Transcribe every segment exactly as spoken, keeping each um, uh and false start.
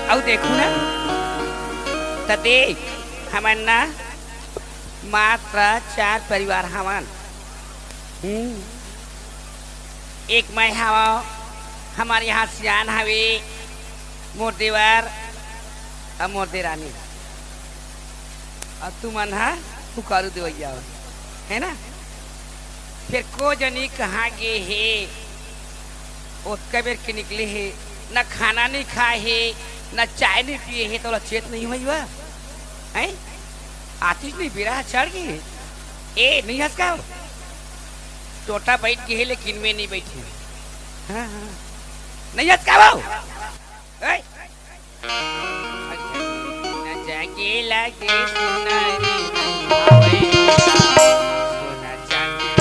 अउ देखू ना, त देख, हमन ना मात्र चार परिवार हवन। हम्म। एक मैं हवं, हमर यहाँ सियान हवे, मोर देवर अउ मोर देरानी, अउ तुमन ह हुकारू देवइया हो, है ना? फेर को जनी कहाँ गे हे, ओतका बेर के निकले हे, न खाना नइ खाए हे, न चाय नइ पिए हे, त ओला चेत नइ होई वा? हैं? आतिस नइ, बेरा ह चढ़ गे हे। ए, नइ हस का? टोटा बइठ गे हे, लेकिन मैं नइ बइठे। हाँ, हाँ। नइ हस का वो? ए? न जागे लागे सुनारी भावे, सोना चांदी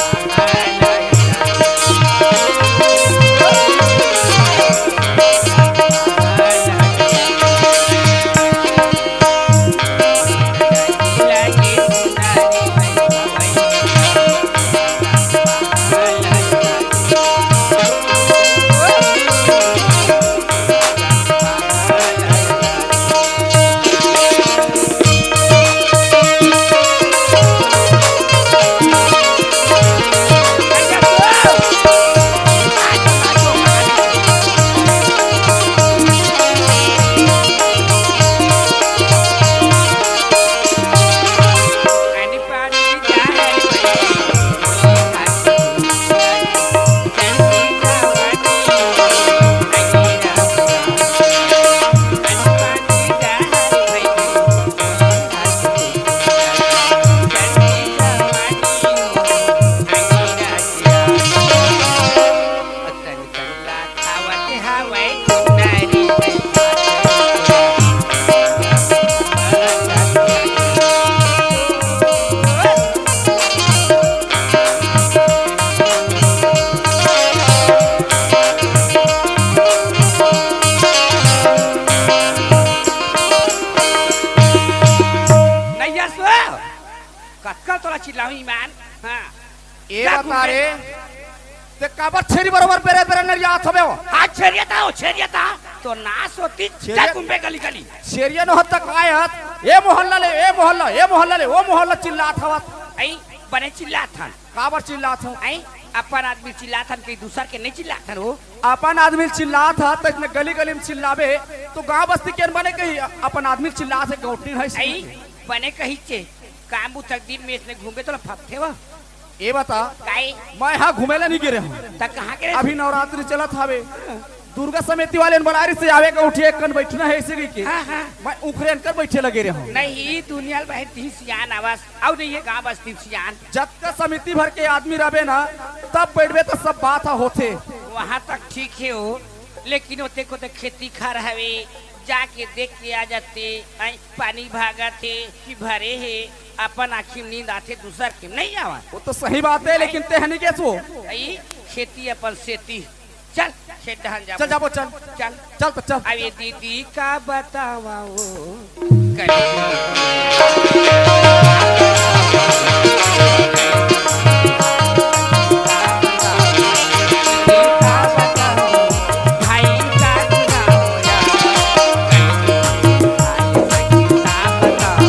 नइया सो, कतका तोला चिल्लाहूं ईमान? हाँ। ए जा बता घूम रे, के। ते काबर छेरी बरोबर बेरे बेरे नरियात हवे हो? हाँ, छेरिया था, ओ छेरिया था। तो नास होती, छेरिया? जा घूम बे गली गली। छेरिया न होत त काय हत? ए मोहल्ला ले, ए मोहल्ला, ए मोहल्ला ले, ओ मोहल्ला चिल्लात हवत। आई, बने चिल्लात हन। काबर चिल्लात हो? आई, अपन आदमी चिल्लात हन, कहीं दूसर के नहीं चिल्लात हन हो। अपन आदमी चिल्लात ह, त इसने गली गली में चिल्लाबे, तो गांव बस्ती के बने कही, अपन आदमी चिल्लात हे, गौटनी है आई, इसने। बने कही चे, काम बुतक दिन में इसने घूमे तो फपथे वा। ए बता, काई? मैं हा घूमे ला नहीं गे रहे हूँ। त कहाँ के रहे? अभी नवरात्रि चलत हवे। दुर्गा समिति वाले ने बुलाए रहिसे आवे के उठिए, एक कन बैठना है इसे कहिके। हाँ, हाँ। मैं उखरे अनकर बैठे लगे रहे हूँ। नहीं, दुनिया ल बहिर तिही सियान आवस, अउ नहीं ये गाँव बस्ती सियान। जतका समिति भर के आदमी रहबे ना, तब बैठबे त सब बात ह होथे। वहाँ तक ठीक हे हो, लेकिन ओते को तो खेती खार हवे, जाके देख के आ जाते, आई पानी भागत हे कि भरे हे, अपन आँखी में नींद आथे, दूसर के नहीं आवा। वो तो सही बात है, लेकिन तेहनी के सो। आई खेती अपन सेती। चल, खेत डहन जाबो। चल जाबो, चल। चल। चल तो चल। अरे दीदी का बतावा ओ, कैसे भाई का बुरा होया, कैसे भाई का बतावा।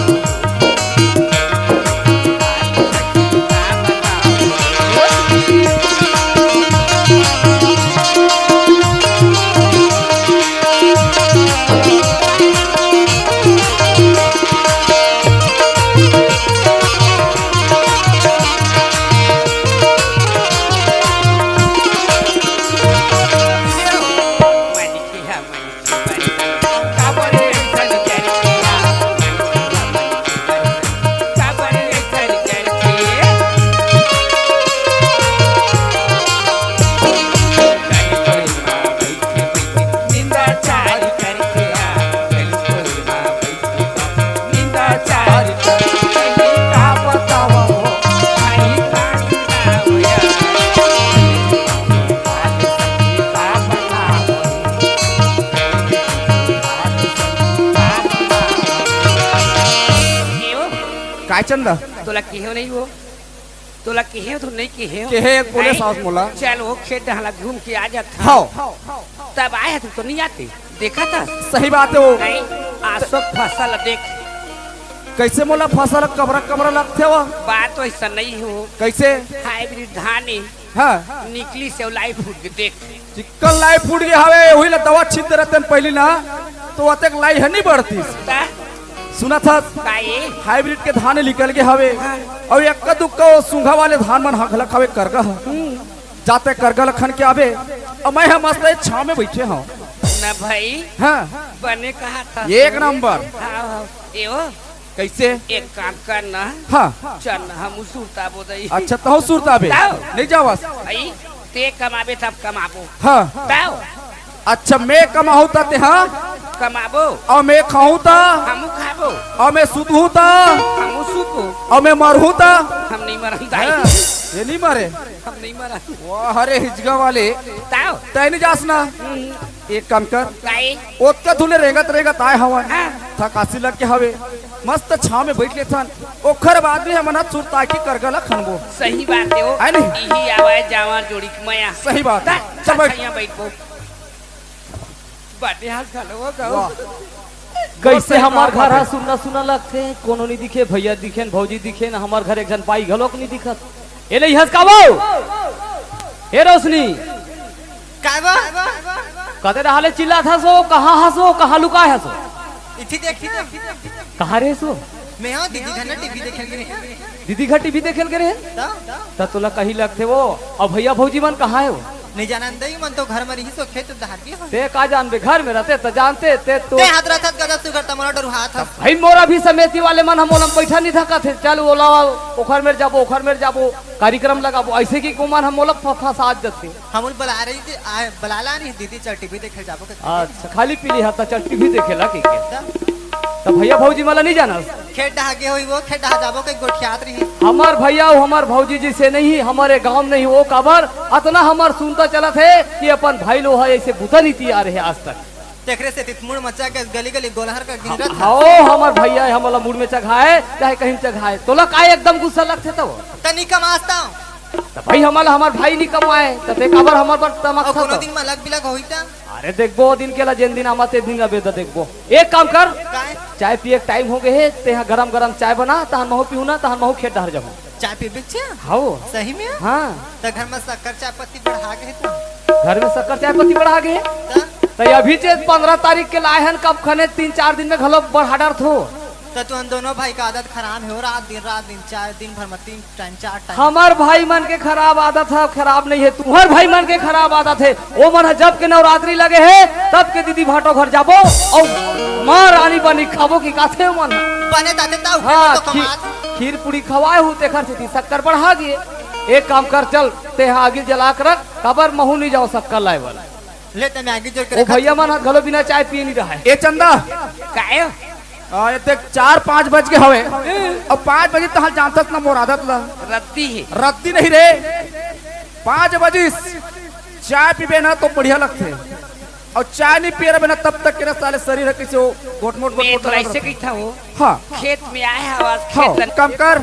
काय चंदा? तोला केहेव नहीं वो? तोला केहेव तो नहीं केहेव? केहे बोले हैं? सास मोला। चल वो खेत डहला घूम के आ जात हन। हाँ। तब आए हस तो नहीं आते। देखा था? सही बात हे वो। नहीं, आसो फसल देख। कैसे मोला फसल कबरा कबरा लगथे वो? बात वैसा नहीं हो। कैसे? हाइब्रिड धान हे। हाँ। निकलिस हे लाई फूट के देख। चिक्कन लाई फूट गे हवे, वही ला दवा छींच दे रहते पहली ना, तो अतेक लाई हे नहीं बढ़तीस। ता? सुना था? का ये? हाइब्रिड के धान निकल गे हवे। हाँ। अउ एक्का दुक्का वो सूंघा वाले धान मन हखलक हवे करगा ह। हम्म। जाते करगा ल खन के आबे, अउ मैं ह मस्त ए छाँव में बैठे हँव। ना भाई, हाँ। बने कहा था एक तू। नंबर। हाँ, हाँ। ए ओ, कैसे? एक काम कर ना। हाँ। चल ना, हम सुरताबो दई। अच्छा, तहूँ सुरताबे? ताओ। नहीं जावस? भाई, ते कमाबे तब कमाबो। हाँ। ताओ। अच्छा, मैं कमाहूँ त तेहा? कमाबो। अउ मैं खाहूँ त? हमू खाबो। अउ मैं सुतहूँ त? हमू सुतबो। अउ मैं मरहूँ त? हम नहीं मरन दाई। हाँ, ये नहीं मरे। हम नहीं मरन। वाह, अरे हिजगा वाले। ताओ। तै नहीं जास ना? हम्म। एक काम कर। काई? ओतका धुले रेंगत रेंगत आए हवन। हाँ। थकासी लग के हवे। मस्त छाँव में बैठ लेथन। ओखर बाद भी हमन ह सुरता के करगा ल खनबो। सही बात हे वो। है नहीं? इही आवाज जावा जोड़ी के मया। सही बात। ता, चल बैठ। अच्छा, यहाँ बैठबो। बाटे हाल घलो हो गो। वाह। कैसे बहुत सही हमार बात घर हा है। सुन्ना सुन्ना लगथे, कोनो नहीं दिखे, भैया दिखे न, भौजी दिखे न, हमार घर एक झन बाई घलोक नहीं दिखत। ए ले हस का वो? ए रोशनी। काय बा? कते डहाले चिल्लात हस वो, कहाँ हस वो, कहाँ लुकाय हस वो? इठी देख, इठी देख। कहाँ रे हस वो? मैं हाँ, दीदी घर ना टीवी देखे गे रहे। दीदी घर टीवी देखे गे रहे? त? त तोला कही लगथे वो, अउ भैया भौजी मन कहाँ हे वो? नहीं जानन दई, मन तो घर में रही सो खेत उधार के हो। ते का जानबे, घर में रहते त जानते, ते तो ते हाथ रखत गदा सुगर तमरा डरुहात हस। भाई मोरा भी समेती वाले मन हम ओलम बैठा नहीं थकत हे, चल ओला ओखर मेर जाबो, ओखर मेर जाबो, कार्यक्रम लगाबो, ऐसे कि कोमन हम ओला फ-, फंसा जथे। हम उन बला रही थी, आ, बला ला नहीं दीदी, चल टीवी देखे जाबो के। अच्छा, खाली पीली हाथ चल टीवी देखे ला के, के? त? त भैया भौजी मला नहीं जानस? खेत डहा गे होई वो, खेत डहा जाबो के गोठियात रही। हमर भैया अउ हमर भौजी जी से नहीं, हमरे गांव में नहीं वो काबर, अतना हमर सुनता चलत हे कि अपन भाई लो है ऐसे बुता नहीं तियार हे आज तक। तेकरे से तित मुड़ मचा के गली गली गोलहर का गिन रहा था। हौ, हमर भैया हे, हमला मुड़ में चघाए, चाहे कहीं चघाए। तोला काय एकदम गुस्सा लगथे त वो? तनी कम आस्ता। त भाई हमला हमर भाई नहीं कमाए, त ते काबर हमर बर तमक अउ कोनो था? दिन में अलग बिलग होई त? अरे देखबो, ओ दिन के ला जेन दिन आमा ते दिन अबे त देखबो। एक काम कर, काय? चाय पिए के टाइम हो गए हे, तेहा गरम गरम चाय बना, तहन महू पीहू ना, तहन महू खेत डहर जाहू। चाय पीबे चे? हौ। सही में? हाँ। त घर में शक्कर चाय पत्ती बढ़ा गे हे त? घर में शक्कर चाय पत्ती बढ़ा गे हे? त? त अभी जे पंद्रह तारीख के लाए हन, कब खने तीन चार दिन में घलो बढ़ा डरथो। त तुहन दोनों भाई का आदत खराब हे, रात दिन, रात दिन चाय, दिन भर में तीन टाइम, चार टाइम। हमर भाई मन के खराब आदत हे, खराब नहीं हे, तुम्हर भाई मन के खराब आदत हे। ओ मन ह जब के नवरात्रि लगे हे, तब के दीदी भाटो घर जाबो, अउ माँ रानी बनी खाबो की काथे मन। बने ताते ताऊ हाँ, तो खी-, कमात। खीर पूरी खवाए हूँ, तेखर सेती शक्कर बढ़ा दिए। एक काम कर, चल, तेहा आगी जला के रख, काबर महू नहीं जाओ शक्कर लाए बर। ले, ते मैं आगी जोर के ओ रखत भैया मन ह घलो बिना चाय पिए नहीं रहा हे। ए चंदा। काहे? आ, ये देख, चार पाँच बज के हवे। अब पाँच बजे तहां जानथस ना मोर आदत ला। रद्दी हे। रद्दी नहीं रे। पाँच बजिस, चाय पीबे ना तो बढ़िया लगथे। अउ चाय नहीं पिए रहे ना तब तक के ना साले शरीर हे किसे वो गोटमोट, मैं गोटमोट तो लगा ऐसे रहथे। कही था वो। हाँ। खेत में आए हवस, हाँ, खेत लग- काम कर।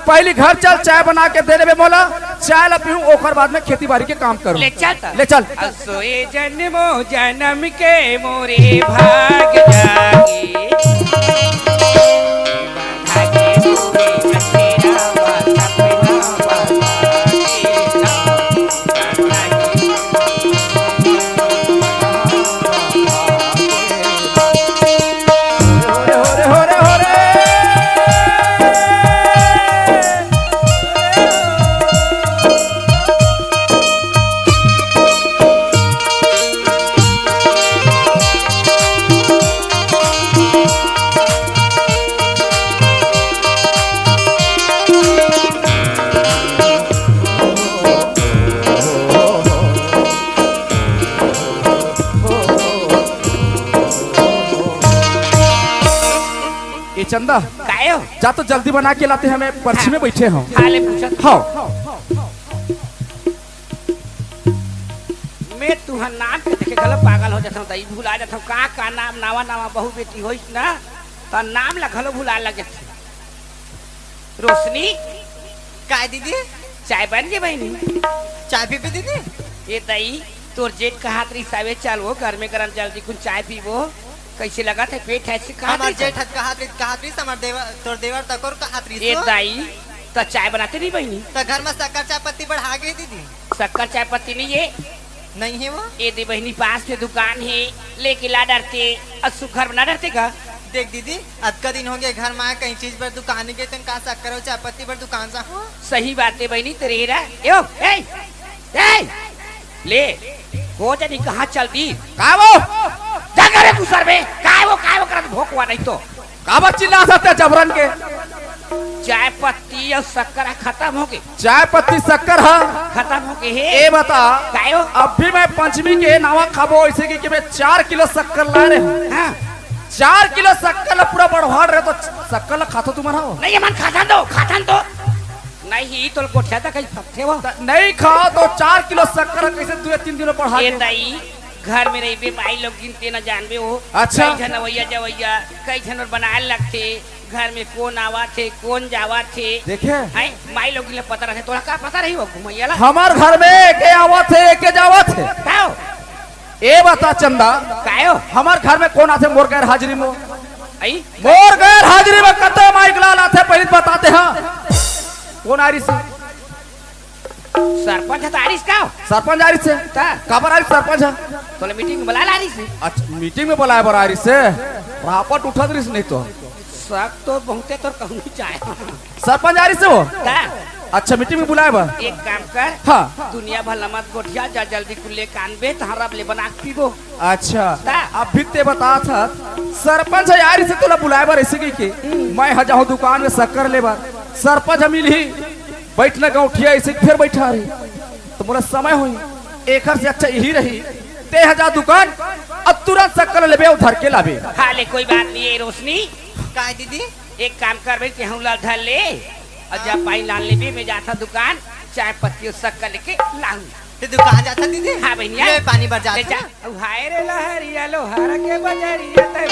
पहली घर चल, चाय बना के दे देबे मोला, चाय ला पीहूं, ओकर बाद में खेती बाड़ी के काम करूं। ले चल त। ले चल। असोए जन्मो जन्म के मोरे भाग जागे। ए चंदा, काहे हो? जा तो जल्दी बना के लाते, हमें पर्ची में बैठे हो। हाँ, ले पूछा। हाँ। मैं तुहर नाम के देखे घलो पागल हो जाथव, दाई भुला जाथव। का, का नाम, नावा, नावा बहू बेटी होइस ना, त नाम ला घलो भुला लगे। रोशनी। काय दीदी? चाय बन गे बहिनी? चाय पीबे दीदी? ए दाई, तोर जेठ कहत रहिस, "आवे चल वो, गरमे गरम जल्दी कुन चाय पीबो।" कइसे लगत हे पेट हे से कहत हमर रहिस? जेठ हत कहत रहिस, कहत रहिस, हमर देवर, तोर देवर तकोर कहत रहिस ए वो। दाई, त चाय बनाते नहीं बहिनी? त घर में शक्कर चाय पत्ती बढ़ा गे दीदी। शक्कर चाय पत्ती नहीं हे? नहीं हे वो। ए दे बहिनी, पास में दुकान हे, लेके ला डरते, अउ सुघर बना डरते का? देख दीदी, अतका दिन हो गए घर में आए, कहीं चीज बर दुकान नहीं गए, तेन का शक्कर अउ चाय पत्ती बर दुकान जा हो? सही बात हे बहिनी, तेरे हेरा। ए ओ, ए, ए, ले, वो जनी कहाँ चल दी? का वो? जा करे दूसर में, काय वो, काय वो करत भोकवा नहीं तो। काबर चिल्लाथस ते जबरन के? चाय पत्ती अउ शक्कर ह खतम हो गे। चाय पत्ती शक्कर ह? खतम हो गे हे। ए बता, काय हो? अभी मैं पंचमी के नावा खाबो, अइसे कि, कि मैं चार किलो शक्कर लाय रहेंव। हाँ। चार किलो शक्कर ला पूरा बढ़वा डरे, त शक्कर ला खाथो तुमन हो? नहीं, हमन खाथन तो, खाथन तो। नहीं, तोला गोठियाथे कहीं फकथे वो। त नहीं खाव त चार किलो शक्कर कइसे दू तीन दिन में बढ़ा ए दे? दाई, घर में रहिबे, माई लोगिन ते न जानबे वो। अच्छा। कई झन अवइया जवइया, कई झन बर बनाए लगथे। घर में कोन आवत हे, कोन जावत हे। देखे? हैं? माई लोगिन ला पता रहिथे, तोला का पता रही वो घुमइया ला? हमर घर में एके आवत हे, एके जावत हे। काओ? ए बता चंदा, कायो? हमर घर में कोन आथे मोर गैर हाजिरी में? आई? मोर गैर हाजिरी में कते माई के लाल आथे, पहिली बता दे हाँ। कोन आय रहिस? सरपंच ह त आय रहिस का? सरपंच आय रहिस हे? का? काबर आय रहिस सरपंच ह? तोला मीटिंग में बुलाए ला आय रहिस हे? अच्छा, मीटिंग में बुलाए बर आय रहिस हे? रापट उठत रहिस नहीं तो। शक तो बहुते तोर कहूँ नहीं जाए। सरपंच आय रहिस हे वो? का? अच्छा, मीटिंग में बुलाए बर? एक काम कर। हाँ। दुनिया भर ला मत गोठिया, जा जल्दी कुल्ले कानबे, तहाँ रब ले बना के पीबो। अच्छा, ता? अभी ते बतात हस, सरपंच ह आय रहिस हे तोला बुलाए बर, अइसे कहिके मैं ह जाहूँ दुकान में शक्कर ले बर, सरपंच ह मिलही, बइठ ना गौठिया, अइसे फेर बइठा रही, त मोला समय होही, एखर से अच्छा इही रही, ते ह जा दुकान, अउ तुरंत शक्कर लेबे अउ धर के लाबे। हाँ ले, कोई बात नहीं हे रोशनी। काय दीदी? एक काम करबे, तेहू ला धर ले, अउ जा पानी लान लेबे, मैं जाथँव दुकान, चाय पत्ती अउ शक्कर लेके लाहूँ। ते दुकान जाथस दीदी? हाँ बहिनिया। ले पानी बर ले जाथँव। जा। अउ हाय रे लहरिया लोहार के बजरिया ते।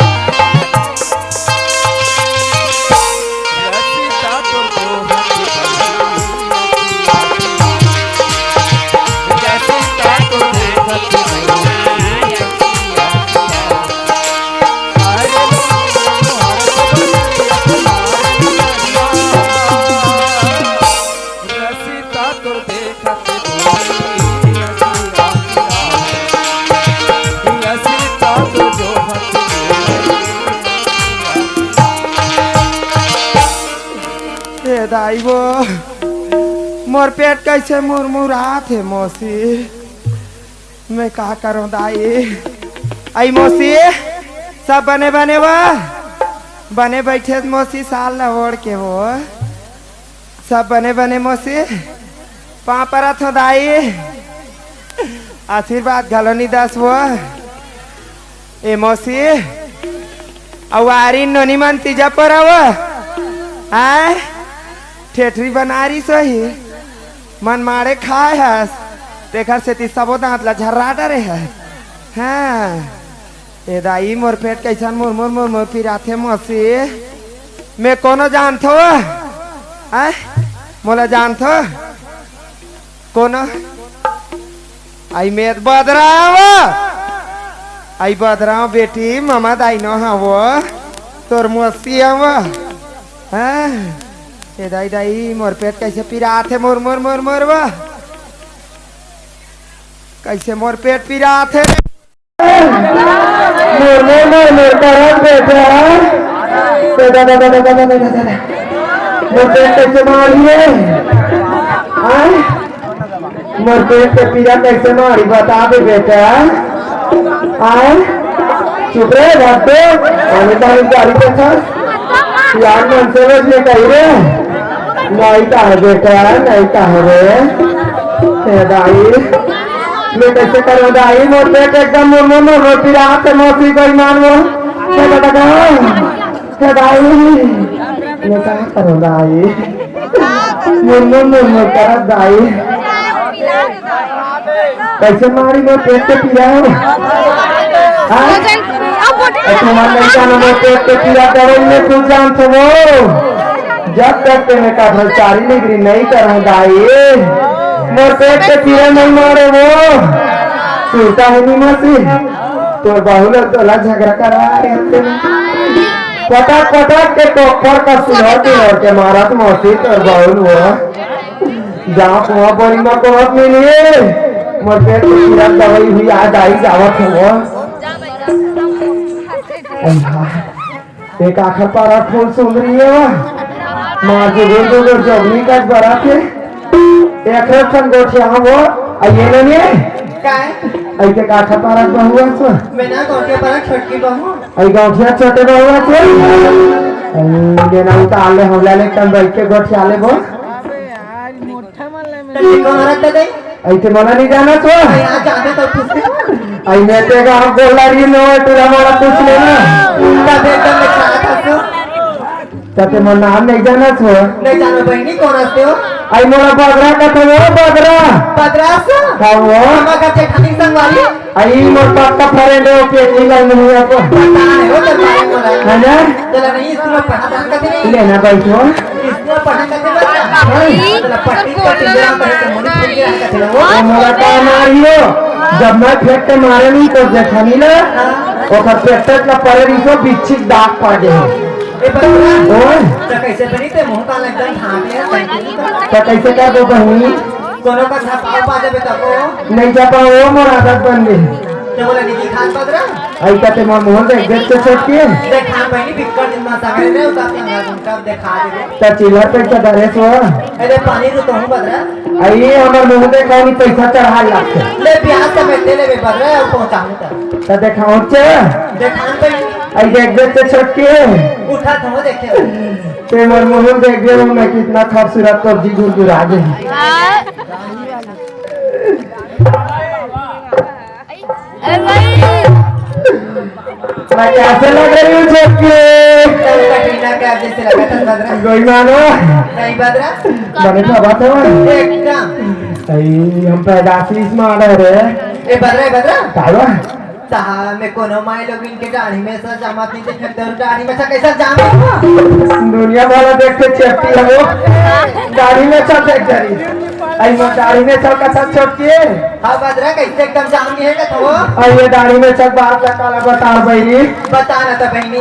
ए दाई वो, मोर पेट कइसे मुरमुरात हे मौसी, मैं का करँव दाई। अई मौसी, सब बने बने वो? बने बइठे मौसी, साल ला ओढ़ के वो। सब बने बने मौसी, पाँव परत हँव दाई, आशीर्वाद घलो नइ दस वो। ए मौसी, अउ आरी नोनी मन तीजा परव, आय, ठेठरी बनारिस होही, मन माड़े खाय हस, तेखर सेती सबो दाँत ला झर्रा डरे हस। हाँ। ए दाई, मोर पेट कइसन मुरमुर मुरमुर पिराथे मौसी। मैं कोनो जानथों? आय? मोला जानथों? कोनो? अई मैं बदराव। अई बदराव बेटी, ममा दाई नो हँव। तोर मौसी हँव। हाँ? ए दाई, दाई, मोर पेट कइसे पिराथे मुरमुर मुरमुर वो। कइसे मोर पेट पिराथे। मोर, मोर, मोर, मोर करत बेटा। बेटा, बेटा, बेटा, बेटा, बेटा, बेटा। मोर पेट कइसे मारी हे? आय? मोर पेट के पीरा कइसे मारी, बता दे बेटा। आय? चुप रे, भद्दो। पानी, पानी, गारी के था। यार, मन से रोज में कही रे। नहीं कहा बेटा, नहीं कहा रे। हे दाई। मैं कइसे करँव दाई, मोर पेट एकदम मुरमुर मुरमुर पिरात हे, मौसी बेईमान वो। हे दाई, मैं का करँव दाई, मुरमुर मुरमुर करत दाई। कइसे मारी मोर पेट के पीरा हे? हाँ? अउ तुम्हर लइका मन मोर पेट के पीरा दवई में कुछ जानथे वो। जब तक ते मैं का भलचारी निगरी नहीं करँव दाई, मोर पेट के पीरा नहीं मारे वो। सुरता हे नी मौसी, तोर बहू ल तोला झगरा करा रहे हे। पटक पटक के टोपर का सुलर के लड़ के मारत मौसी तोर बहू ल वो। जहाँ कुआं बोरी में कोहत मिली, मोर पेट के पीरा दवाई हुई आज आई जावत हे वो। अइहा। एक आखर पारा फूल सुंदरी हे वो। माँ जो दो दो दो जगनी का बरात हे। एक रत सन गोठिया हम वो। आ ये ना ने? काय? आई के आखर पारा बहुआ सो। मैं ना गोठिया पारा छोटकी बहू। आई गोठिया छोटे बहुआ सो। आई ये ना उतार ले हमला ले कम बैठ के गोठिया ले वो। तो ठीक हो रहा था दे? अइसे मोला नहीं जाना तो। अरे यार, जाने तो पूछते। आई मैं तेगा हम बोला रही नो, तेरा मोला पूछ लेना। तब एकदम में खड़ा था तो। तते मोर नाम नहीं जाना तो। नहीं जानो बहनी, कौन हंसते हो? आई मोला बदरा का था वो, बदरा। बदरा से? हाँ वो। मामा का जेठानी संग वाली? आई मोर पक्का फ्रेंड है, वो पेटनी लाइन में है तो। पता है, वो तो मालूम हो रहा है। है ना? चला नहीं, स्कूल में पढ़ा था, कभी नहीं। लेना बैठो। स्कूल पढ़ा था, कभी नहीं। हाँ। चला, पट्टी का टिंगरा पर है, मुड़ी फूल के रहा था, चला वो। वो मोला का मारियो, जब मैं फेंक के मारे नहीं तो जेठानी ना, ओकर पेट ला परे नहीं तो बिच्छी दाग पड़ गए। ए बबुआ, ओए। तो कैसे बनी ते मुंह कान एकदम ढांक लिया, thank you। तो कैसे कर दो बहनी? कोनो का झपाव पा जाबे तको। नहीं झपाव, वो मोर आदत बन गई। तो बोला निकी खान बदरा? आई का ते मोर मुंह देख देख के छोटकी। देख खान बहनी बिक्कर दिन मा सगरे ने उतार के अंगा उनका दिखा दे। तो चिल्लर पैसा धरे सो। अरे पानी तो कहूँ बदरा। आई हमर मुंह देखा नहीं पैसा चढ़ा लागते। ले प्याज तो मैं दे लेबे बदरा और पहुंचाऊं तो। तो देखाओ चे। देखान बहनी। आई देख देख के छोटकी। उठा तो देखे। ते मोर मुंह देख दे, मैं कितना खूबसूरत कब्जी गुरगुरा दे। अरे भाई। मैं कैसे लग रही हूँ छोटकी? तब कटरीना कैफ जैसे लगा था बदरा। कोई मानो। नहीं बदरा। बने तो बात है। एकदम। आई हम पैदाशी इसमें आ रहे रे। ए बदरा, ए बदरा। कावा? तहा में कोनो माई लोगिन के दाढ़ी में से जामत नहीं देखे, तोर दाढ़ी में से कैसा जाम है? दुनिया वाला देख के चेपटी है वो। दाढ़ी में से देख जरी। आई वो दाढ़ी में से कथा छोटकी। हाँ बदरा, कैसे एकदम जाम नहीं है का तो? आई ये दाढ़ी में से बात का काला बता बहनी। बता ना तो बहनी।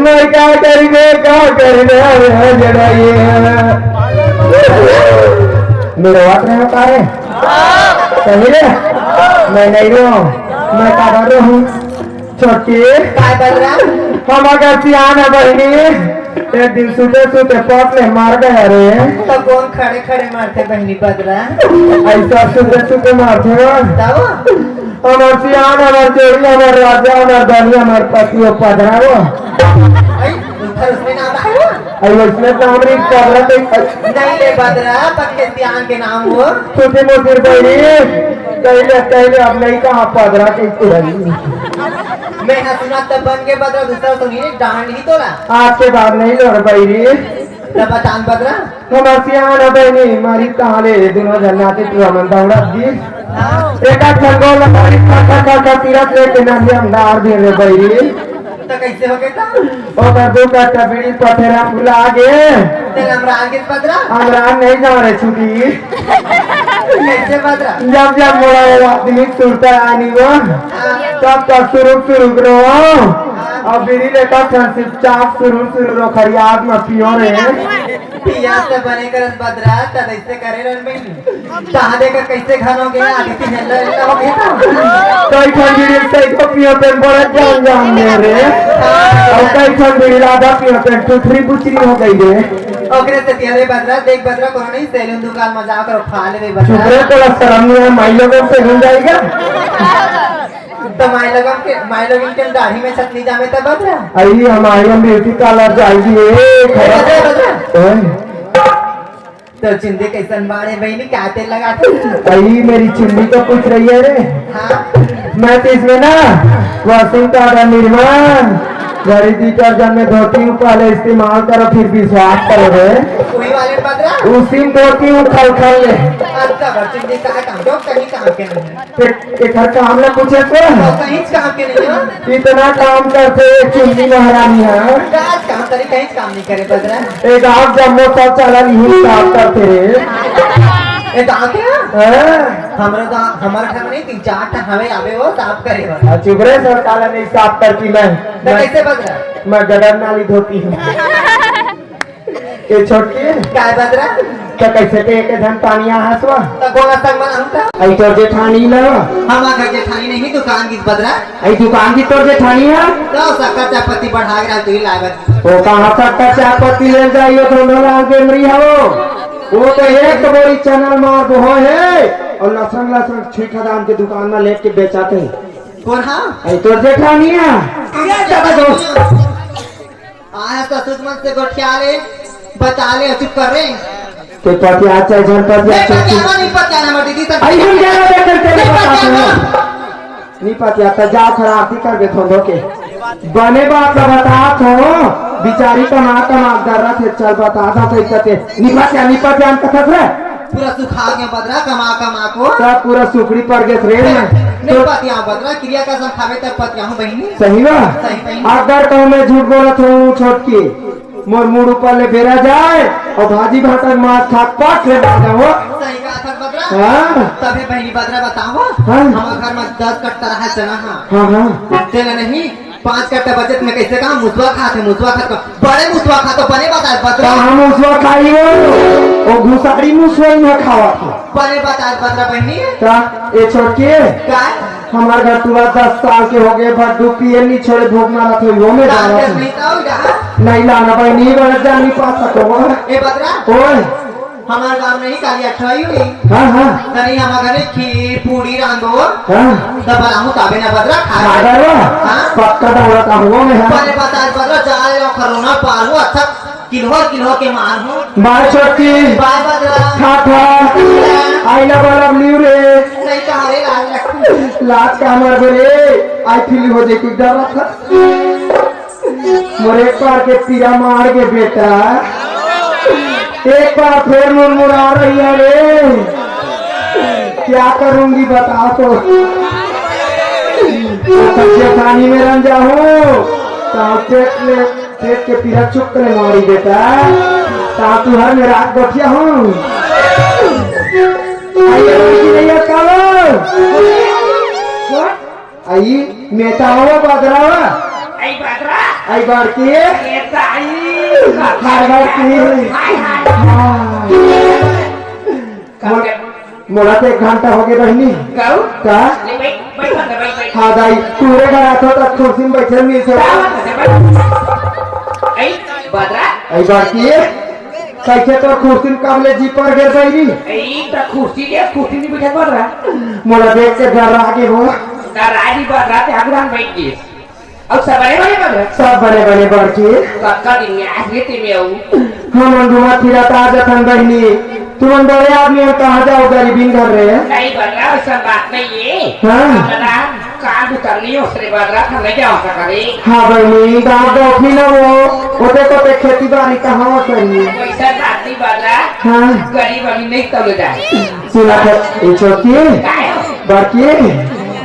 मैं क्या करी रे, क्या करी रे, अरे जरा ये। मेरे बात नहीं बता रहे। सही रे? मैं नहीं रहूं, मैं काबर रहूं? छोटकी, काय बदरा? हम अगर सियान है बहनी, एक दिन सुते सुते पट ले मार गया रे। तो कौन खड़े खड़े मारते बहनी बदरा? ऐसा सुते सुते मारते हो। तब? हमार सियान, हमार जोड़ी, हमार राजा, हमार धनी, हमार पति, वो पदरा वो। आई, उधर उसने नाम आया? अरे उसने तो हमरी पगला तो नहीं ले बदरा, पक्के सियान के नाम हो। छोटे मोटे बहनी, कहले, कहले अब नहीं कहा पगला के कुरई। मैं हंसना तब बन के बदरा, दूसरा तो नहीं, डांड ही तोला। आज के बाद नहीं लो रे बहनी। तब बतान बदरा। हम सियान बहनी, मारी कहाँ ले, दोनों जन नाचे टूरा मन दौड़ा दी। हाँ। एक आध ठन गोल मारी, खा, खा, खा, खा, तीरथ लेके ना, हम डार दे रे बहनी। तो कैसे हो गए था? ओकर दू कट्टा बीड़ी पथेरा फुला गे। तेल हमरा आगे पदरा? हमरा नहीं जाने छुटी। कैसे पदरा? जब जब मोड़ा वो आदमी सुरता आनी वो, हाँ। तब तक सुरुक सुरुक रो। हाँ। अब बीड़ी लेकर खान से चाप सुरु सुरु रो खरियाद में पियो रे। पिया से बने करत बदरा, तब ऐसे करे रहन बहनी। तहाँ देखा कैसे घन हो गया, आदि ती हेल्ला हेल्ला हो गया। कई ठन बीड़ी से को पियो पेन बड़ा जान जान दे रे। और कई ठन बीड़ी लादा पियो पेन टुथरी बुचरी हो गई रे। ओकरे से तियारे बदरा, देख बदरा, कोनो नहीं सैलून दुकान में जाकर खा ले बदरा। चुप रे, तोला शर्म नहीं है, माई लोगों से हो जाएगा। तो माई लोगन के, माई लोगन के दाढ़ी में छत नहीं जामे तब बदरा। आई हमारी हम ब्यूटी पार्लर जाएगी, ए, ए, खड़ा। बदरा, बदरा। ओए। तो चुंदी कैसन बाड़े बहनी, क्या तेल लगाते? अई मेरी चुन्नी तो पूछ रही है रे। हाँ। मैं तो इसमें ना वॉशिंग पाउडर, निरमा, घड़ी डिटर्जेंट में धोती हूँ, पहले इस्तेमाल करो फिर विश्वास करो रे। वही वाले बदरा? उसी में धोती हूँ खल खल ले। अच्छा, बस चुंदी का काम, जो कहीं काम के नहीं है। ते, ते घर काम ला पूछे तो? तो कहीं काम के नहीं है। इतना काम करते चुन्नी महारानी है। राज काम करे, कहीं काम नहीं करे बदरा। एक आप जम्मो सब चला नहीं काम करते रे। ए, तो आके ना, हाँ। हमरे तो, हमर घर नहीं, तीन चार ठा हवे आवे वो साफ करे बर। हाँ, चुप रे, सर, काला नहीं साफ करती मैं। तो मैं, कैसे बदरा? मैं गटर नाली धोती हूँ। ये छोटकी। काय बदरा? तो कैसे के एक धन पानी आ हसवा? तो गोला संग बना हम तो। आई तोर जेठानी ला। हमार घर जेठानी नहीं, दुकान की बदरा। आई दुकान की तोर जेठानी है? तो शक्कर चाय पत्ती बढ़ा के तू ही लाए बस। वो कहाँ शक्कर चाय पत्ती ले जाइयो तो नोला बेमरी हो। वो तो एक बोरी चनल मार दो है और लसन लसन छुई खदान के दुकान में लेके बेचाते हैं। कौन हाँ? आई तोर जेठानी है। क्या ज्यादा दोस्त? आया ससुर मन से गोठिया ले, बता ले, चुप कर रे। ते पतिया चाहे झन पतिया नहीं चाहे पतिया, नहीं पतिया ना मर दीदी, सर। आई हम जाना देख कर तेरे नहीं बता पतिया दूँ। ना। नहीं पतिया, तो जाओ खराब ही कर दे थोड़ो के। बने बात ला बता तो, बिचारी कमा कमा दर्रा थे, चल बता दा तो इज्जत है। नहीं पतिया, नहीं पतिया, हम कथक रे। पूरा सुखा गया बदरा, कमा कमा को। सब पूरा सुखड़ी पड़ गया रे मैं। नहीं तो पतिया बदरा, क्रिया का सब खावे तक पतिया हूँ बहिनी। सही बा? सही, सही। अगर कहूँ मैं झूठ बोलत हूँ छोटकी, मोर मुड़ ऊपर ले बेरा जाए और भाजी भाटा के मांस खा के पाट ले बैठ जाओ। सही कहा था बदरा। हाँ। तबे बहिनी बदरा बताओ। हाँ। हमारे घर में दस कट्टा रहा चना हा। हाँ, हाँ। तेला नहीं, पाँच कट्टा बचत में कैसे कहा मुसवा खाते, मुसवा खाते, बड़े मुसवा खा तो बने बता बदरा। कहाँ मुसवा खाई हो? वो घुसाड़ी मुसवा ही ना खावा था। बने बता बदरा बहिनी। का? ए छोटकी? का? हमार घर टूरा दस साल के हो गए, बड्डू पिए नहीं छोड़े, भूख मारा थे, वो में डाला था। नहीं तो रहा। नहीं लाना भाई, नहीं बड़ा जान नहीं पा सको। ए बदरा। ओए। हमार गांव नहीं काली अठवाई हुई। हाँ, हाँ। तनी हमार घरे खीर, पूरी रांधो। हाँ। तब बनाऊं ताबे ना बदरा खा। खा डरो। हाँ। पक्का दौड़ा का हुआ मैं, हाँ। बने बता बदरा, जा रहे हो, कोरोना पार हो, अच्छा किल्होर किल्होर के मार हो। बाय छोटकी। बाय बदरा। खा खा। I love, I love you रे। नहीं कहा रे लाज रख। लाज का मर गो रे। आई फील हो जाए कि डर रखा। मोर एक बार के पीरा मार के बेटा। एक बार फिर मुरमुरा रही है रे। क्या करूंगी बता तो। जेठानी में रन जाऊं। तो पेट में पेट के पीरा चुप करे मारी बेटा, ता तुहर में रात गोठिया हूँ। आई अम्मा की नैया कालो। आई मेटा हो बदरावा। आई बदरा। आई बड़की। मेटा आई। हर बड़की। हाय, हाय। हाँ। मोला तो एक घंटा हो गए बहिनी। कहू? का? ले बैठ, बैठ, बैठ, बैठ। हाँ दाई, तूरे घर आथो त कुर्सी में बैठे मिल सको। का बात है, बैठ। ऐ, बदरा? ऐ बात ये? कैसे तो कुर्सी में कब ले जी पर गए बहिनी? ऐ, त कुर्सी दे, कुर्सी में बैठे बदरा। मोला देख के डर आ गए हो। डर आ गई बदरा, ते आगुरान बैठ गए। अउ सब बने बने बन रहे? सब बने बने बड़की। कतका दिन में आज लेते में आऊ। हमन घुमा फिरा ता जतन बहिनी। तुमन बड़े आदमी हो, कहाँ जाओ गरीबी घर रे? नहीं बदरा, वैसा बात नहीं है। हाँ। बदरा, काम उतरनी हो सरे बदरा, हम नहीं जाओ सका रे। हाँ बहिनी, गाँव गौठी न हो, ओते तो ते खेती बाड़ी कहाँ करी? वैसा बात नहीं बदरा। हाँ। गरीब अभी नहीं तब जाए। सुना था, ये छोटी, काहे? बड़की,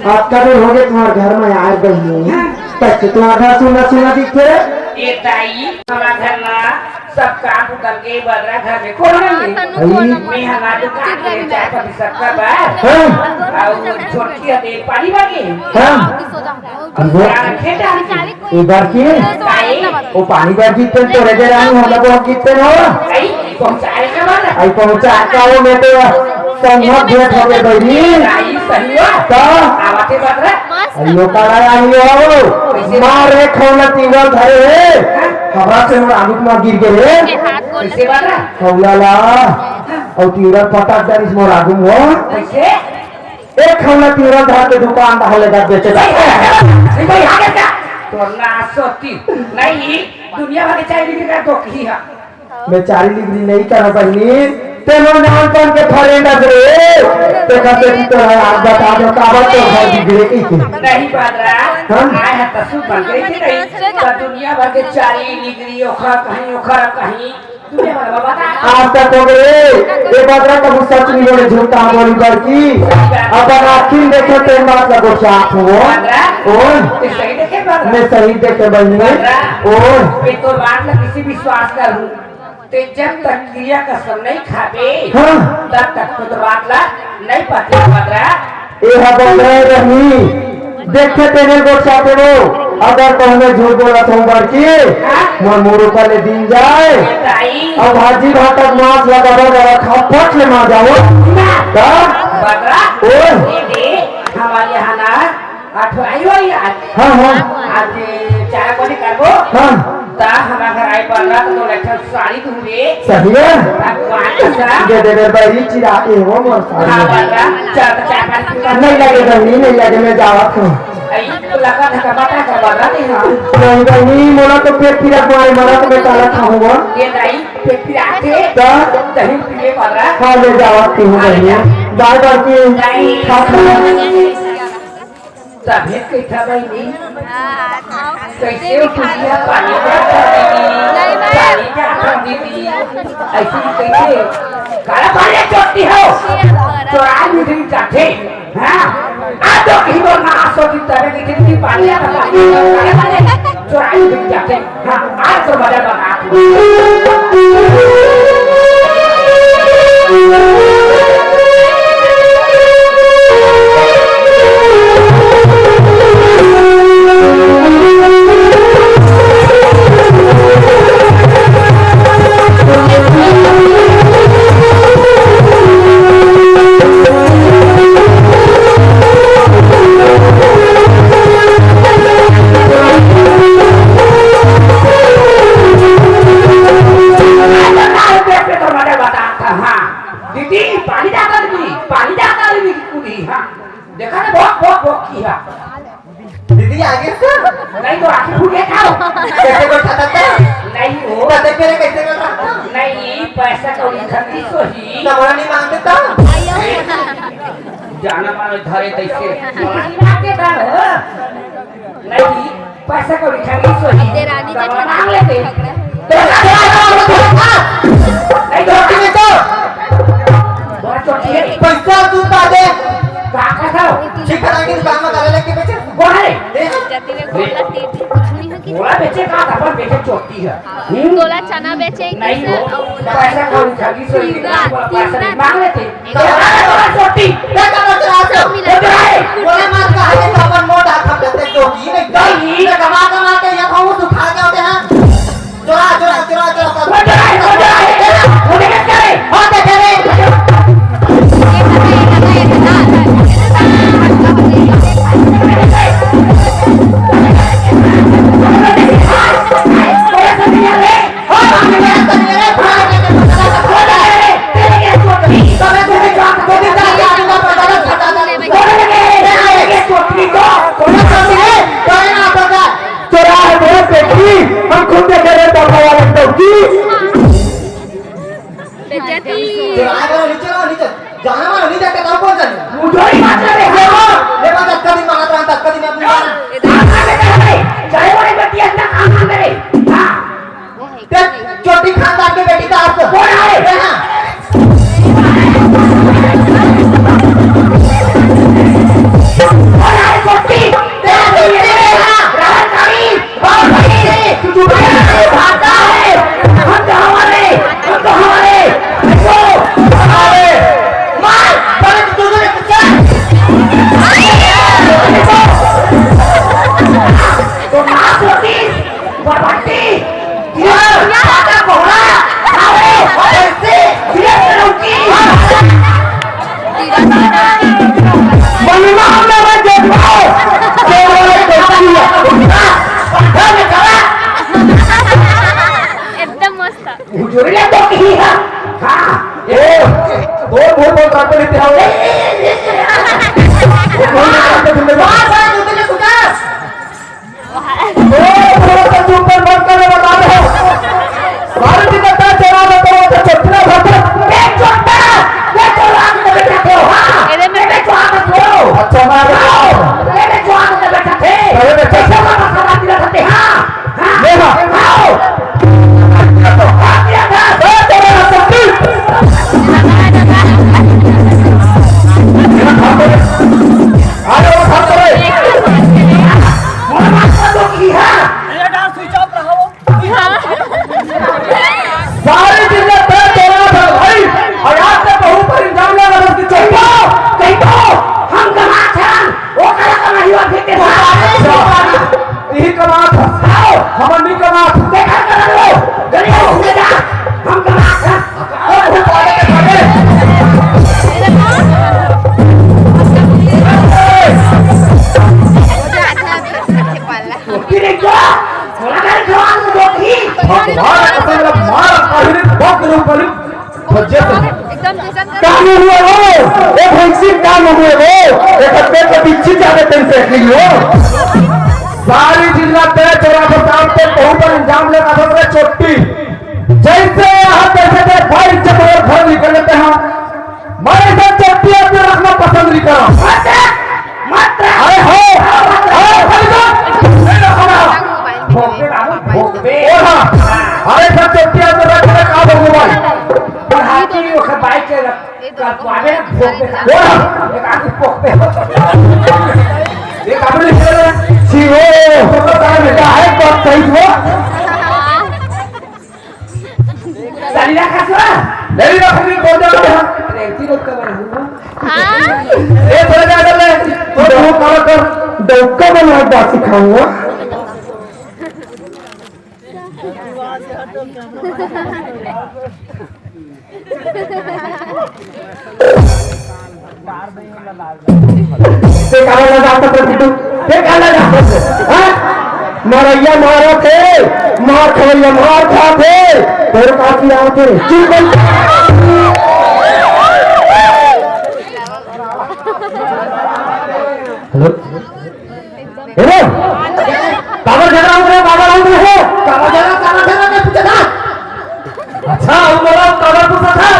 अब कदर हो गए तुम्हारे घर में आए बहिनी। हाँ। तब से तुम्हारा घर सुना सुना दिखते रहे। ए दाई, हमारा घर ना सब काम उतर के बदरा घर में कौन है? हाँ, तनु अरे। कौन है? मैं हमारे दुकान में चाय पत्ती सब का बा। हाँ। और छोटकी है तेल पानी बाकी। हाँ। अब वो क्या रखे डाल के? एक बार की? दाई। वो पानी बार कितने तो रह गए रानी, हम लोग बहुत कितने हो? दाई, पहुंचाए का वाला। आई पहुंचा का वो मैं तो संगत भेंट हो गए बहिनी। दाई, सही हो? तो? आवाते बदरा। अयो काला रानी हो, मार रे खौला तिंगल धरे हे। हमरा से मोर आलू मा गिर गे रे। कैसे बात है? खौला ला, और तिंगल पटक दरिस मोर आगू हो। कैसे? एक खौला तिंगल धर के दुकान डाल ले बेचे। भाई, भाई, भाई, आगे क्या? तो ना सोती, नहीं, दुनिया भर के चाय बिक्री कर दो की है। मैं चारी डिग्री नहीं करा बहिनी, तेनो नानपन के फरेंडस रे। ते कहते कि तोरा यार बता दो, काबर तो घर बिगड़े की थी। नहीं बदरा, हाँ? आए हैं तसु बन गई थी नहीं, तो दुनिया भर के चारी डिग्री ओखर कहीं, ओखर कहीं, दुनिया भर में बता। आज तक हो गए, ये बदरा कबू सच नहीं बोले, झूठ कहाँ बोली बड़की। अपन आँखिन देखे ते बात लगो साफ हो। बदरा, ओए। ते सही देखे बदरा। मैं सही देखे बहिनी। बदरा, ओए। मैं तो बात ना किसी विश्वास करूँ। ते जब तक क्रिया कसम नहीं खाबे, हाँ। तब तक तो बात ला नहीं पता बदरा। एहा बदरा रही। देखे तेने गोठ चाहते वो। अगर कहूँ मैं झूठ बोला तो बड़की, हाँ? मोर मुरुखा ले दिन जाए। ए दाई। अब भाजी भात अउ मांस लगा बदरा खा फट ले मार जाओ। ना। का? बदरा। ओए। ए दे, हमारे यहाँ ना अठवाई होई आज। हाँ, हाँ। आज चारा पानी करबो। हाँ। ता हमार घर आई पर रात तो लक्षण साड़ी तू रे। सही है? भगवान कसम। दे दे दे भाई चिरा के हो मोर साड़ी। हाँ, बदरा, चल तो चाय पानी पी ले। नहीं लगे बहनी, नहीं लगे, मैं जावत हूँ। आई, तो लगा था का बता का बदरा नहीं हाँ। नहीं बहनी, मोला तो पेट पीरा मारे, मोला तो मैं काला खाऊंगा। ये दाई, पेट पीरा के। ता? दही पीले बदरा। हाँ, ले जावत हूँ हाँ, ले बहनी। जा। बाय बाय की। नहीं। खा खा। तभे कहिथा बहिनी, कइसे ओ टुटिया पानी जाता दीदी, पानी जाता दीदी, अइसे कइसे? काला पानी चोटी हो, चोराई निकल जाथे, हाँ? आ तो कहीं बोल ना, आ सोची तभे कहिथे कि पानी जाता, पानी जाता, काला पानी चोराई निकल जाथे। हाँ, आज तो मजा बता। दीदी, पानी जाता दीदी, पानी जाता दीदी, कूदी, हाँ। देखा ना, भोक, भोक, भोक की, हाँ। दीदी, आगे से? नहीं तो आँखें फूट के खाओ। कैसे बैठा था तो? नहीं हो। तो देख मेरे कैसे बैठा था? नहीं, पैसा कौड़ी खर्ची सोही। तो बोला नहीं मांगते तो? जाना मानो धरे तैसे। बोला नहीं मांगते तो, हो? नहीं, पैसा कौड़ी खर्ची सोही। तेरा आदि तो बोला मांग लेते। नहीं तो, नहीं तो। बड़ा चोटी है। पैसा तू ता दे। का, का था? ठीक है, आगे दुकान में डाले लेके बेचे। कौन है? ए? जतिन गोला तीन, तीन। गोला बेचे का, अपन बेचे चोटी है। हम्म? गोला चना बेचे, नहीं हो। पैसा कौड़ी खर्ची सोही, पैसा नहीं मांग लेते। तो हमारा तो चोटी। क्या कर रहे हो आप लोग? वो तो है। बोले मत कहा, ये तो अपन मोटा खप जाते तो की नहीं। नहीं। ये कमा कमा के ये खाऊं, तू खा के होते हैं। चोरा, चोरा, चोरा, चोरा, चोरा। वो तो है, वो तो है। वो देखे क्या रे? हाँ, देखे रे। चोरा है मेरा बेटी, हम खुद देखे रहे बाबा वाले तो की। बेइज्जती। चोरा है मेरा, नीचे रहो, नीचे। जाना मानो, नीचे के तो कौन जाने? मुझे ही मारना रे, हाँ। ले बात, कभी मांगा तो, कभी मैं अपनी मांगा। चाहे वो एक बेटी है, इतना काम ना करे। हाँ। ते चोटी खानदान के बेटी का आप कौन है? ये ना। कौन है चोटी? तेरा तो ये है, राहत करी। और भाई, तू चुप है, भागता है। हम तो हमारे, हम तो हमारे। देखो, हमारे। मार, बड़े तू तो कुत्ता। तो मार चोटी, बरबट्टी। एकदम मस्त। भगवान कसम ला मार, पहिली भक्त रूप वाली भज्जे से। एकदम जैसन कर का मुंह हुए वो? ए भैंसी, का मुंह हुए वो? एक हफ्ते के पीछे जावे तेरे से निकली हो। सारी चीज ला तेरे चौरा पर काम पे बहुत बड़ा इंजाम लगा था तेरे चोटी। जैसे यहाँ बैठे थे भाई, जब वो घर निकल लेते हैं, मैं ऐसा चोटी अपने रखना पसंद नहीं करा। अरे हो, अरे भाई साहब, नहीं रखना। भोंकबे बाबू, भोंकबे। ओ हाँ। अरे सब चोटी अपने रखना, का भोंकबे भाई? बुढ़ाती ओखर बाइक के रख, कर पावे ना, भोंकबे। ओ हाँ। एक आदमी भोंकबे। एक आदमी निकल रहा है। सी ओ, तो तारा बेटा है, बात सही हुआ। सलीला का सुआ? नहीं रखनी, बोल दो। प्रेमती लोग का बना हुआ। हाँ। ए, थोड़ा ज्यादा ले। तो वो काला कर, डौका बना के बात सिखाऊंगा। ते काला लगा तो कर तू, ते काला लगा तो, हाँ? मरैया मारा थे, मार खवैया मार खा थे, तेरे काफी आते, चुप कर। हेलो? हेलो? काबर झगड़ा हो रहा है, काबर हो रहा है? काबर झगड़ा, काबर झगड़ा, मैं पूछा था। अच्छा, वो बोला, काबर पूछा था?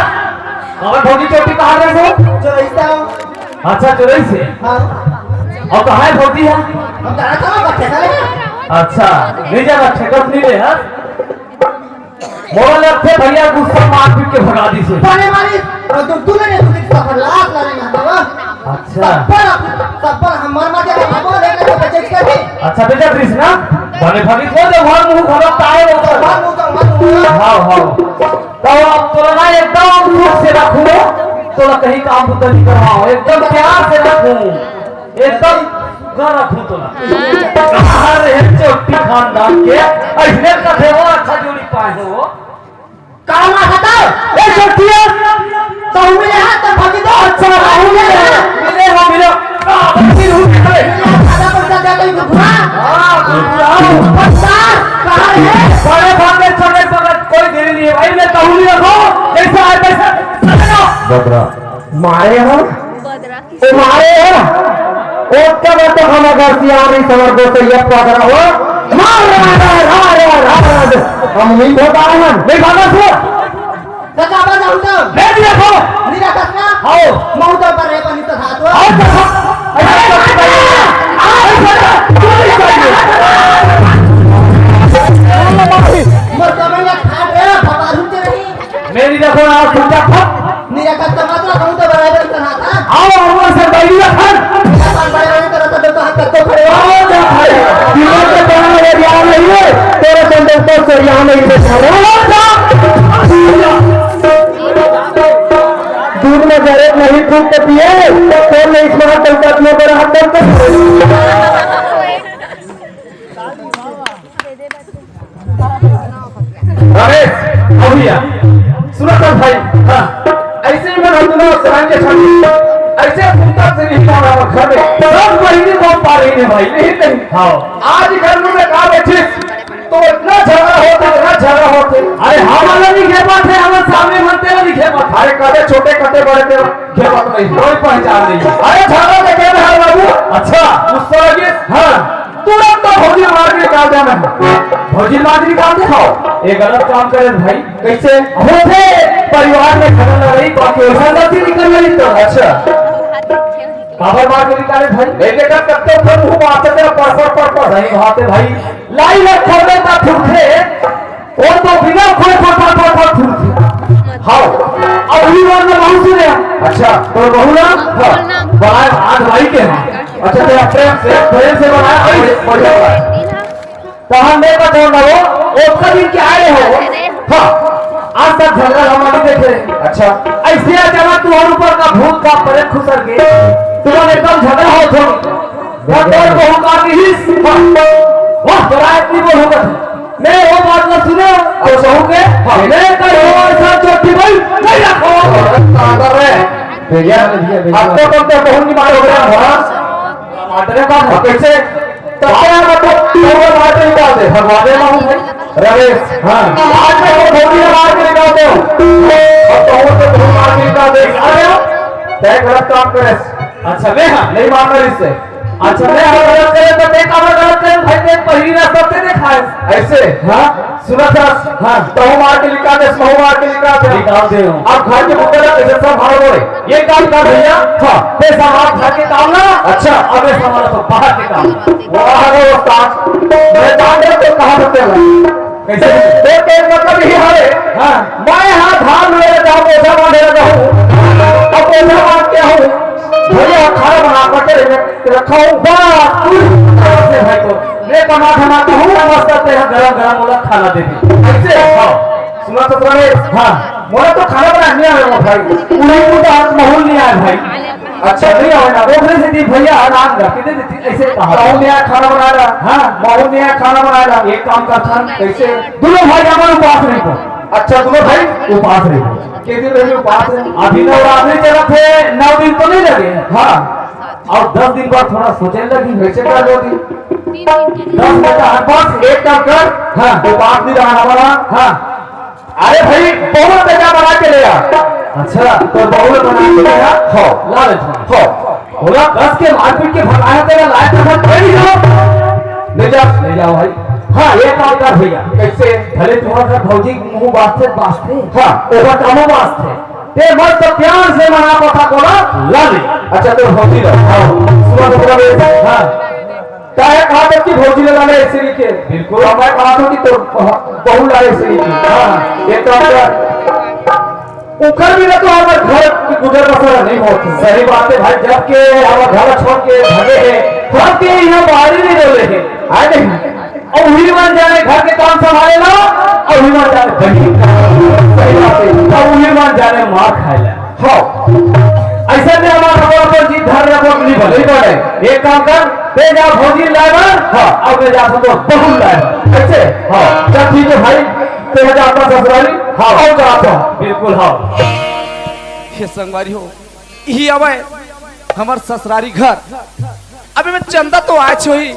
काबर भौजी चोटी कहाँ रहे हो? जो ऐसा हो। अच्छा, चुरई से? हाँ। और कहाँ है भौजी है? हम जाना था, बच्चे का लेके। अच्छा, नहीं जाना, ठेकत नहीं ले, हाँ? मोला लगथे भैया गुस्सा मार पीट के भगा दिस हे। बने मारी, और तू, तू नहीं, तू नहीं सफर लात लाने में हमारा। अच्छा। सफर, सफर हम मर मर के हम बोल रहे हैं, तो बचे इसके भी। अच्छा, बेचा कृष्णा, बने भगी को दे, वहाँ मुंह खराब ताए वो कर। मर मुंह तो, मर मुंह। हाँ, हाँ। तो अब तोला ना एकदम सुख से रखूं, तोला कहीं काम बुद्धा नहीं करवाओ, एकदम प्यार से रखूं। एकदम सुग्घर रखूं तोला। हाँ। कहाँ रहे चोटी खानदान के? अइसने कथे हो अच्छा जोड़ी पाए हो। का मार खाता? ए चोटिया! तहूँ मिले हा, त भगी दो। अच्छा, तहूँ मिले हा। मिले हो, मिले हो। का भगी हूँ, मिले। आधा पैसा दे दो, बुढ़ा। हाँ, बुढ़ा। पैसा, कहाँ रहे? बड़े भाग में छोटे भगत कोई देरी नहीं है भाई, मैं तहूँ नहीं रखो। जैसा है वैसा। बदरा। मारे हो? तुम्हारे है, ओतका बार तो हम अगर सियान नहीं समझ दो तो ये पकड़ा हो, मार रहा है, रहा है, रहा है, रहा है। हम नहीं होता है, नहीं भागा सो। काका, आवाज आऊ तो। ले दिया सो। मेरा कसना। आओ। मऊ तो पर है, पानी तो था तो। आओ, तो था। अरे, अरे, अरे, अरे, अरे, अरे, मर तो मैं ये खा रहे, बाबा रुक नहीं। मेरी देखो ना, सुनता था। मेरा कसना तो कहूँ तो बराबर कहा था। आओ, हम से बैठिया था। अपन बड़े बड़े तरह से तो हाथ तक तो खड़े हो। आओ, जा खड़े। दिमाग के पानी में यार नहीं है। तेरे संदेश तो सर यहाँ नहीं ले जा रहे। आओ, जा। दूध में जरे नहीं फूट के पिए, तो कौन नहीं इस महान संकट में बड़ा हाथ करते? रमेश, अभी आ। सुना था भाई, हाँ। ऐसे ही मैं रंजना और सरांगे छाती, ऐसे घूमता से नहीं पाना वो घर में। सब महीने को पा रही है भाई, नहीं, नहीं। हाँ। आज घर में मैं कहा बैठे, तो इतना झगड़ा होता, इतना झगड़ा होता। अरे, हमारा नहीं खेपात है, हमारे सामने बनते हुए नहीं खेपात। अरे, कदे छोटे, कदे बड़े, तेरा खेपात नहीं, कोई पहचान नहीं। अरे, झगड़ा तो कहते हैं बाबू। अच्छा। गुस्सा लगे? हाँ। तुरंत तो भौजी मार के निकाल देना है। भौजी मार के निकाल दे? हाँ। ये गलत काम करे भाई। कैसे? होथे परिवार में झगड़ा लड़ाई, बाकी वैसा गलती निकल रही तो। अच्छा। काबर मार के निकाले भाई? नहीं देखा, कब तक फिर मुंह मारते तेरा पड़, पड़, पड़, पड़। सही बात है भाई। लाई रख खोल देता फुरथे। वो तो बिना खोए फट, फट, फट, फट फुरथे। हाँ। अब उही बात में बहुत सुने। अच्छा। तो बहू ना? हाँ। बनाए आज भाई के हैं। अच्छा, तो प्रेम से, प्रेम से बनाया, भाई, बढ़िया बनाया। तो हम नहीं बताऊंगा वो, वो कभी के आए हो। हाँ, आज तक झगड़ा हम नहीं देखे। अच्छा। ऐसे अचानक तुम्हारे ऊपर का भूत का प्रेत खुसर के, तुम्हारे एकदम झगड़ा हो तो, और तेरे बहू का भी हिस, हाँ। वाह, जरा इतनी बोल होगा। मैं वो बात ना सुने, तो बहू के, हाँ। मैं कल वो ऐसा चोटी भाई, नहीं रखो। ताकत है। भैया, अब तो तुम तो बहुत बीमार हो गया, हाँ। टमाटर का, हाँ, कैसे? तब क्या मतलब, वो टमाटर निकाल दे, भगवान ने मालूम है। रमेश, हाँ। आज मैं तो भौजी ला मार के निकाल दे। अब तो वो तो बहुत मार के निकाल दे। अरे, तय गलत काम करे। अच्छा, मैं हाँ। नहीं मानना इससे। अच्छा, मैं हाँ गलत करे तो तय काम गलत करे, भाई, तय पहिली रास्ता तय दिखाए। ऐसे? हाँ। सुना था? हाँ। तो हूँ मार के निकाल दे, महू मार के निकाल दे। निकाल दे हूँ। अब घर के मुद्दे ला कैसे संभाल रहे? ये काम कर भैया। हाँ। तय सामान घर के काम ना। अच्छा। अब ये सामान तो बाहर के काम। वाह रे उस्ताद, मैं जान रहा तो कहाँ से चला। कैसे? तो के मतलब ही है। हाँ। मैं यहाँ धान ले जाऊँ, बोझा बांधे रहूँ। अब बोझा बांध के हूँ। भैया खाना बना करके रखा हूँ। बस, कुछ तरह से भाई को। मैं कमा धमा के हूँ, मस्त करते हैं, गरम गरम वाला खाना दे दी। ऐसे? हाँ। सुना तो सुना रे। हाँ। मोला तो खाना बनाना नहीं आवे वो भाई। उन्हें को तो हाथ माहौल नहीं आया भाई। अच्छा, नहीं आवे ना। वो फिर से दी भैया आराम कर। कितने देती ऐसे कहा। माहौल नहीं आया खाना बनाना। हाँ। माहौल नहीं आया खाना बनाना। एक काम करता हूँ। कैसे? दोनों भाई हमारे उपास नहीं को। अच्छा, दोनों भाई? उपास नहीं को। के दिन रहे उपास है? अभी नवरात्रि चलत है, नौ दिन तो नहीं लगे। हाँ। और दस दिन बाद थोड़ा सोचे लगी, वैसे कर लो दी। दस बजा हर पास एक काम कर। हाँ। उपास नहीं रहा हमारा। हाँ। अरे भाई, बहुत बेजा बना के ले आ। अच्छा, तो बहुत बना के ले आ। हो। ला ले थोड़ा। हो। बोला, दस के मारपीट के भगाया तेरा लायक था, कोई नहीं जाओ। ले जा। ले जाओ भाई। हाँ, ये काम कर भैया। कैसे? भले तुम्हारा भौजी मुंह बाजथे, बाजथे। हाँ। ओकर कामो बाजथे। ते मत तो प्यार से मना पता बोला, ला ले। अच्छा, तो भौजी ला। हाँ। सुबह सुबह में। हाँ। काहे कहा था कि भौजी ला ले ऐसे लिखे? बिल्कुल। और मैं कहा था कि तो बहू ला ऐसे लिखे। हाँ। ये काम कर। उखर भी ना तो हमारे घर की गुजर बसर नहीं होती। सही बात है भाई, जब के हमारे घर छोड़ के भागे हैं, घर के यहाँ बाहर ही नहीं बोले हैं, आए नहीं। और वही मन जाने घर के काम संभाले ला, और वही मन जाने बनी। सही बात है, और वही मन जाने मार खाए ला। हाँ। ऐसा नहीं हमारा हमारा पर जी धर रखो, नहीं बने। नहीं बने। एक काम कर, ते जा भौजी लाए बर, हाँ। और मैं जा तो बहू लाए बर। कैसे? हाँ। चल ठीक है भाई, ते जा अपना ससुराली, हाँ। और जा तो। बिल्कुल, हाँ। हे संगवारी हो, इही आवय हमर ससुरारी घर। अबे मैं चंदा तो आच होही,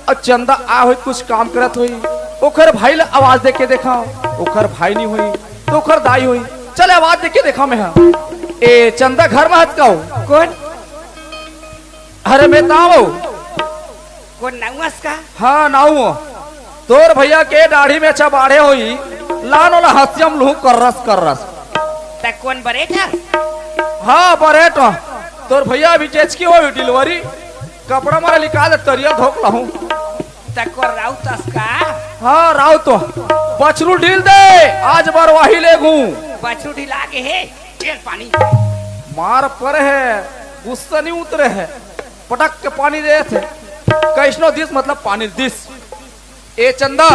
अउ चंदा आ होही, कुछ काम करत होही, ओखर भाई ला आवाज दे के देखा, ओखर भाई नहीं होही, तो ओखर दाई होही। चल आवाज दे के देखा मैं हा। ए चंदा, घर में हस का हो? कोन? अरे मैं ताव हो। कोन नाऊ अस का? हाँ, नाऊ हो। तोर भैया के दाढ़ी में अच्छा बाढ़े होही, लान ओला हंसिया म लूहूं कर्रस कर्रस। त कोन बरेठ हस? हाँ, बरेठ हो। तोर भैया अभी जेचकी होही delivery, कपड़ा मारे निकाल दे, तरिया धोक लाहूं। त कोन राउत अस का? हाँ, राउत हो। बछरू ढील दे, आज बरवाही लेगहूं। बछरू ढीला गे हे, तेल पानी। मार परे हे, गुस्सा नहीं उतरे हे। पटक के पानी देथे। कइसनो दिस मतलब पानी दिस। ए चंदा।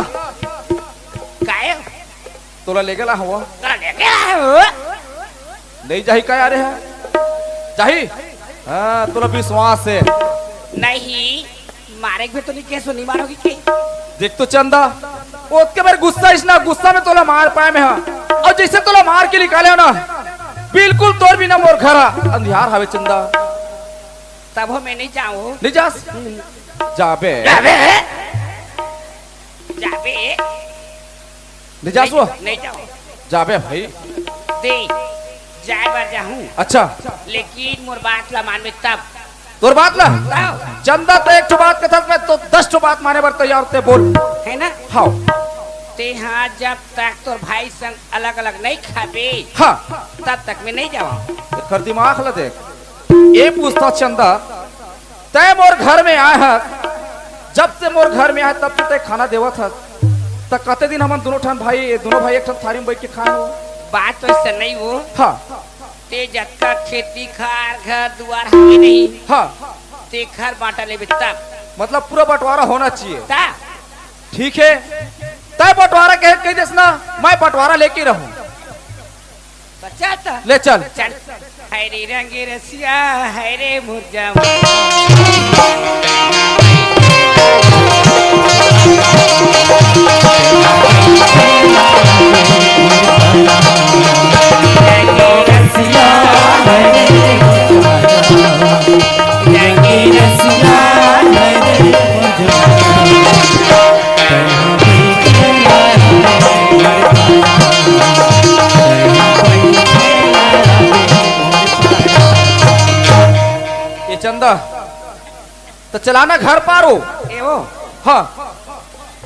काहे? तोला लेगे ला हवं। तोला लेगे ला हवं? नहीं जाही का यार हे? जाही? हाँ, तोला विश्वास हे। नहीं, मारे के भी तो नहीं, कैसे नहीं मारोगी के? देख तो चंदा, ओतके बेर गुस्सा अइस ना, गुस्सा में तोला मार पाए मैं हा। अउ जइसे तोला मार के निकाले हो ना, बिल्कुल तोर बिना मोर घर हा अंधियार हवे चंदा। तभो मैं नहीं जाऊं। नहीं जास? जाबे। जाबे। जाबे। नहीं जास वो? नहीं, नहीं जाऊं। जाबे भाई। दे, जाए बर जाहूं। अच्छा। लेकिन मोर बात ला मानबे तब। तोर बात ला? तब। चंदा, तो एक ठो बात कथस, मैं तो दस ठो बात माने बर तैयार, ते बोल। है ना? हाँ। ते हाँ, जब तक तोर भाई संग अलग-अलग नहीं खाबे, हाँ। तब तक मैं नहीं जाऊं। एकर दिमाग ला देख। ए पूछथंव चंदा, तैं मोर घर में आए हस, जब से मोर घर में आए तब से तैं खाना देवत हस, त कते दिन हमन दुनों ठन भाई, दुनों भाई एक ठन थारी में बैठ के खाए हो? बात तो अइसे नहीं हो। हाँ। ते जतका खेती खार, घर दुआर हवे नहीं, हाँ। ते घर बांटा लेबे तब। मतलब पूरा बंटवारा होना चाहिए। ता? ठीक है, तैं बंटवारा कहे कहि देस ना, मैं बंटवारा लेके रहूं। तो चल तो। ले चल। चल। हाय रे रंग रसिया, हाय रे मोर जवान। रंग रसिया, हाय रे मोर जवान। रंग रसिया, हाय रे मोर जवान। चलाना घर पारो। ए वो, हाँ।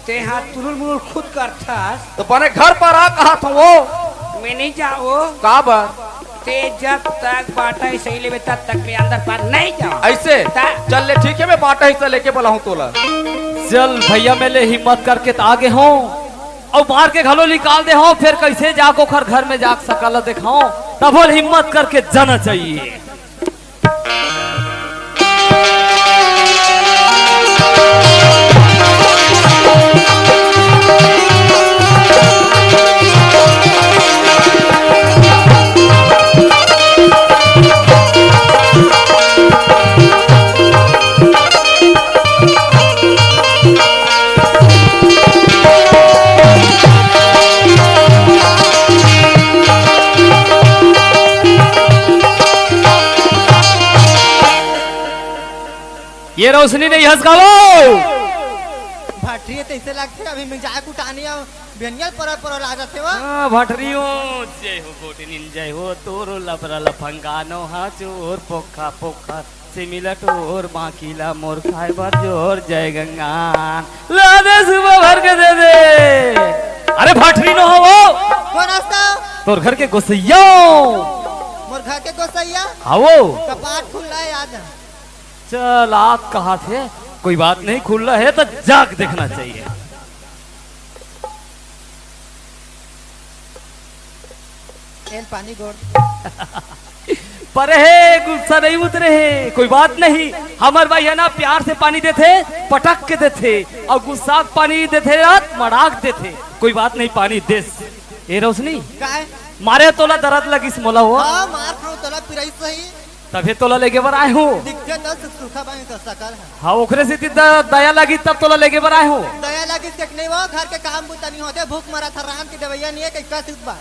ते हा तुलुल मुलुल खुद करथस। तो बने घर पर आ, कहा था वो। मैं नहीं जाओ। का बर? ते जब तक बाटा ही सही लेबे, तब तक मैं अंदर पार नहीं जाओ। ऐसे? ता- चल ले, ठीक है, मैं बाटा हिस्सा लेके बलाहूँ तोला। चल भैया, मैं ले हिम्मत करके त आगे हूँ। अउ मार के घलो निकाल दे हूँ, फिर कैसे जाको ओखर घर में जाके सकल देखाऊं? तभो ले हिम्मत करके जाना चाहिए। ये रोशनी नहीं हंस का वो। भटरी तैसे लगथे, अभी मैं जाए कुटानी अउ बेनियल परल परल आ जाथे वो। हाँ, भटरी हो, जय हो गोटिनिन, जय हो तोरो लबरा लफंगानो हा चोर पोखा पोखा। सिमिला टोर बाकी ला मोर खाए बर जोर जय गंगान। ला दे सुबह भर के दे दे। अरे भटरी नो हो वो। कौन हंसता? तोर घर के गोसैया। मोर घर के गोसैया? हाँ वो। कपाट खुल्ला हे आज। चल, आज कहा थे, कोई बात नहीं, खुल्ला हे त जाके देखना चाहिए। एल पानी गोड़। परे हे, गुस्सा नहीं उतरे हे, कोई बात नहीं। हमर भाई हे ना, प्यार से पानी देथे, पटक के देथे, अउ गुस्सा के पानी देथे, रात मड़ाक देथे, कोई बात नहीं, पानी देस। ए रोशनी, काय? मारे तोला दरद लगिस मोला वो। हाँ, मार खाऊं तोला पिराई सही। तभे तोला लेगे बर आए हो। दिखथे त सुख सुखा बानी तो सकल है। हाँ, ओकरे सेती द-, दया लगिस तब तोला लेगे बर आए हो। दया लगिस देख नहीं वो, घर के काम बुता नहीं होथे, भूख मरत हे, रांध के देवइया नहीं हे, कइका सुत बा।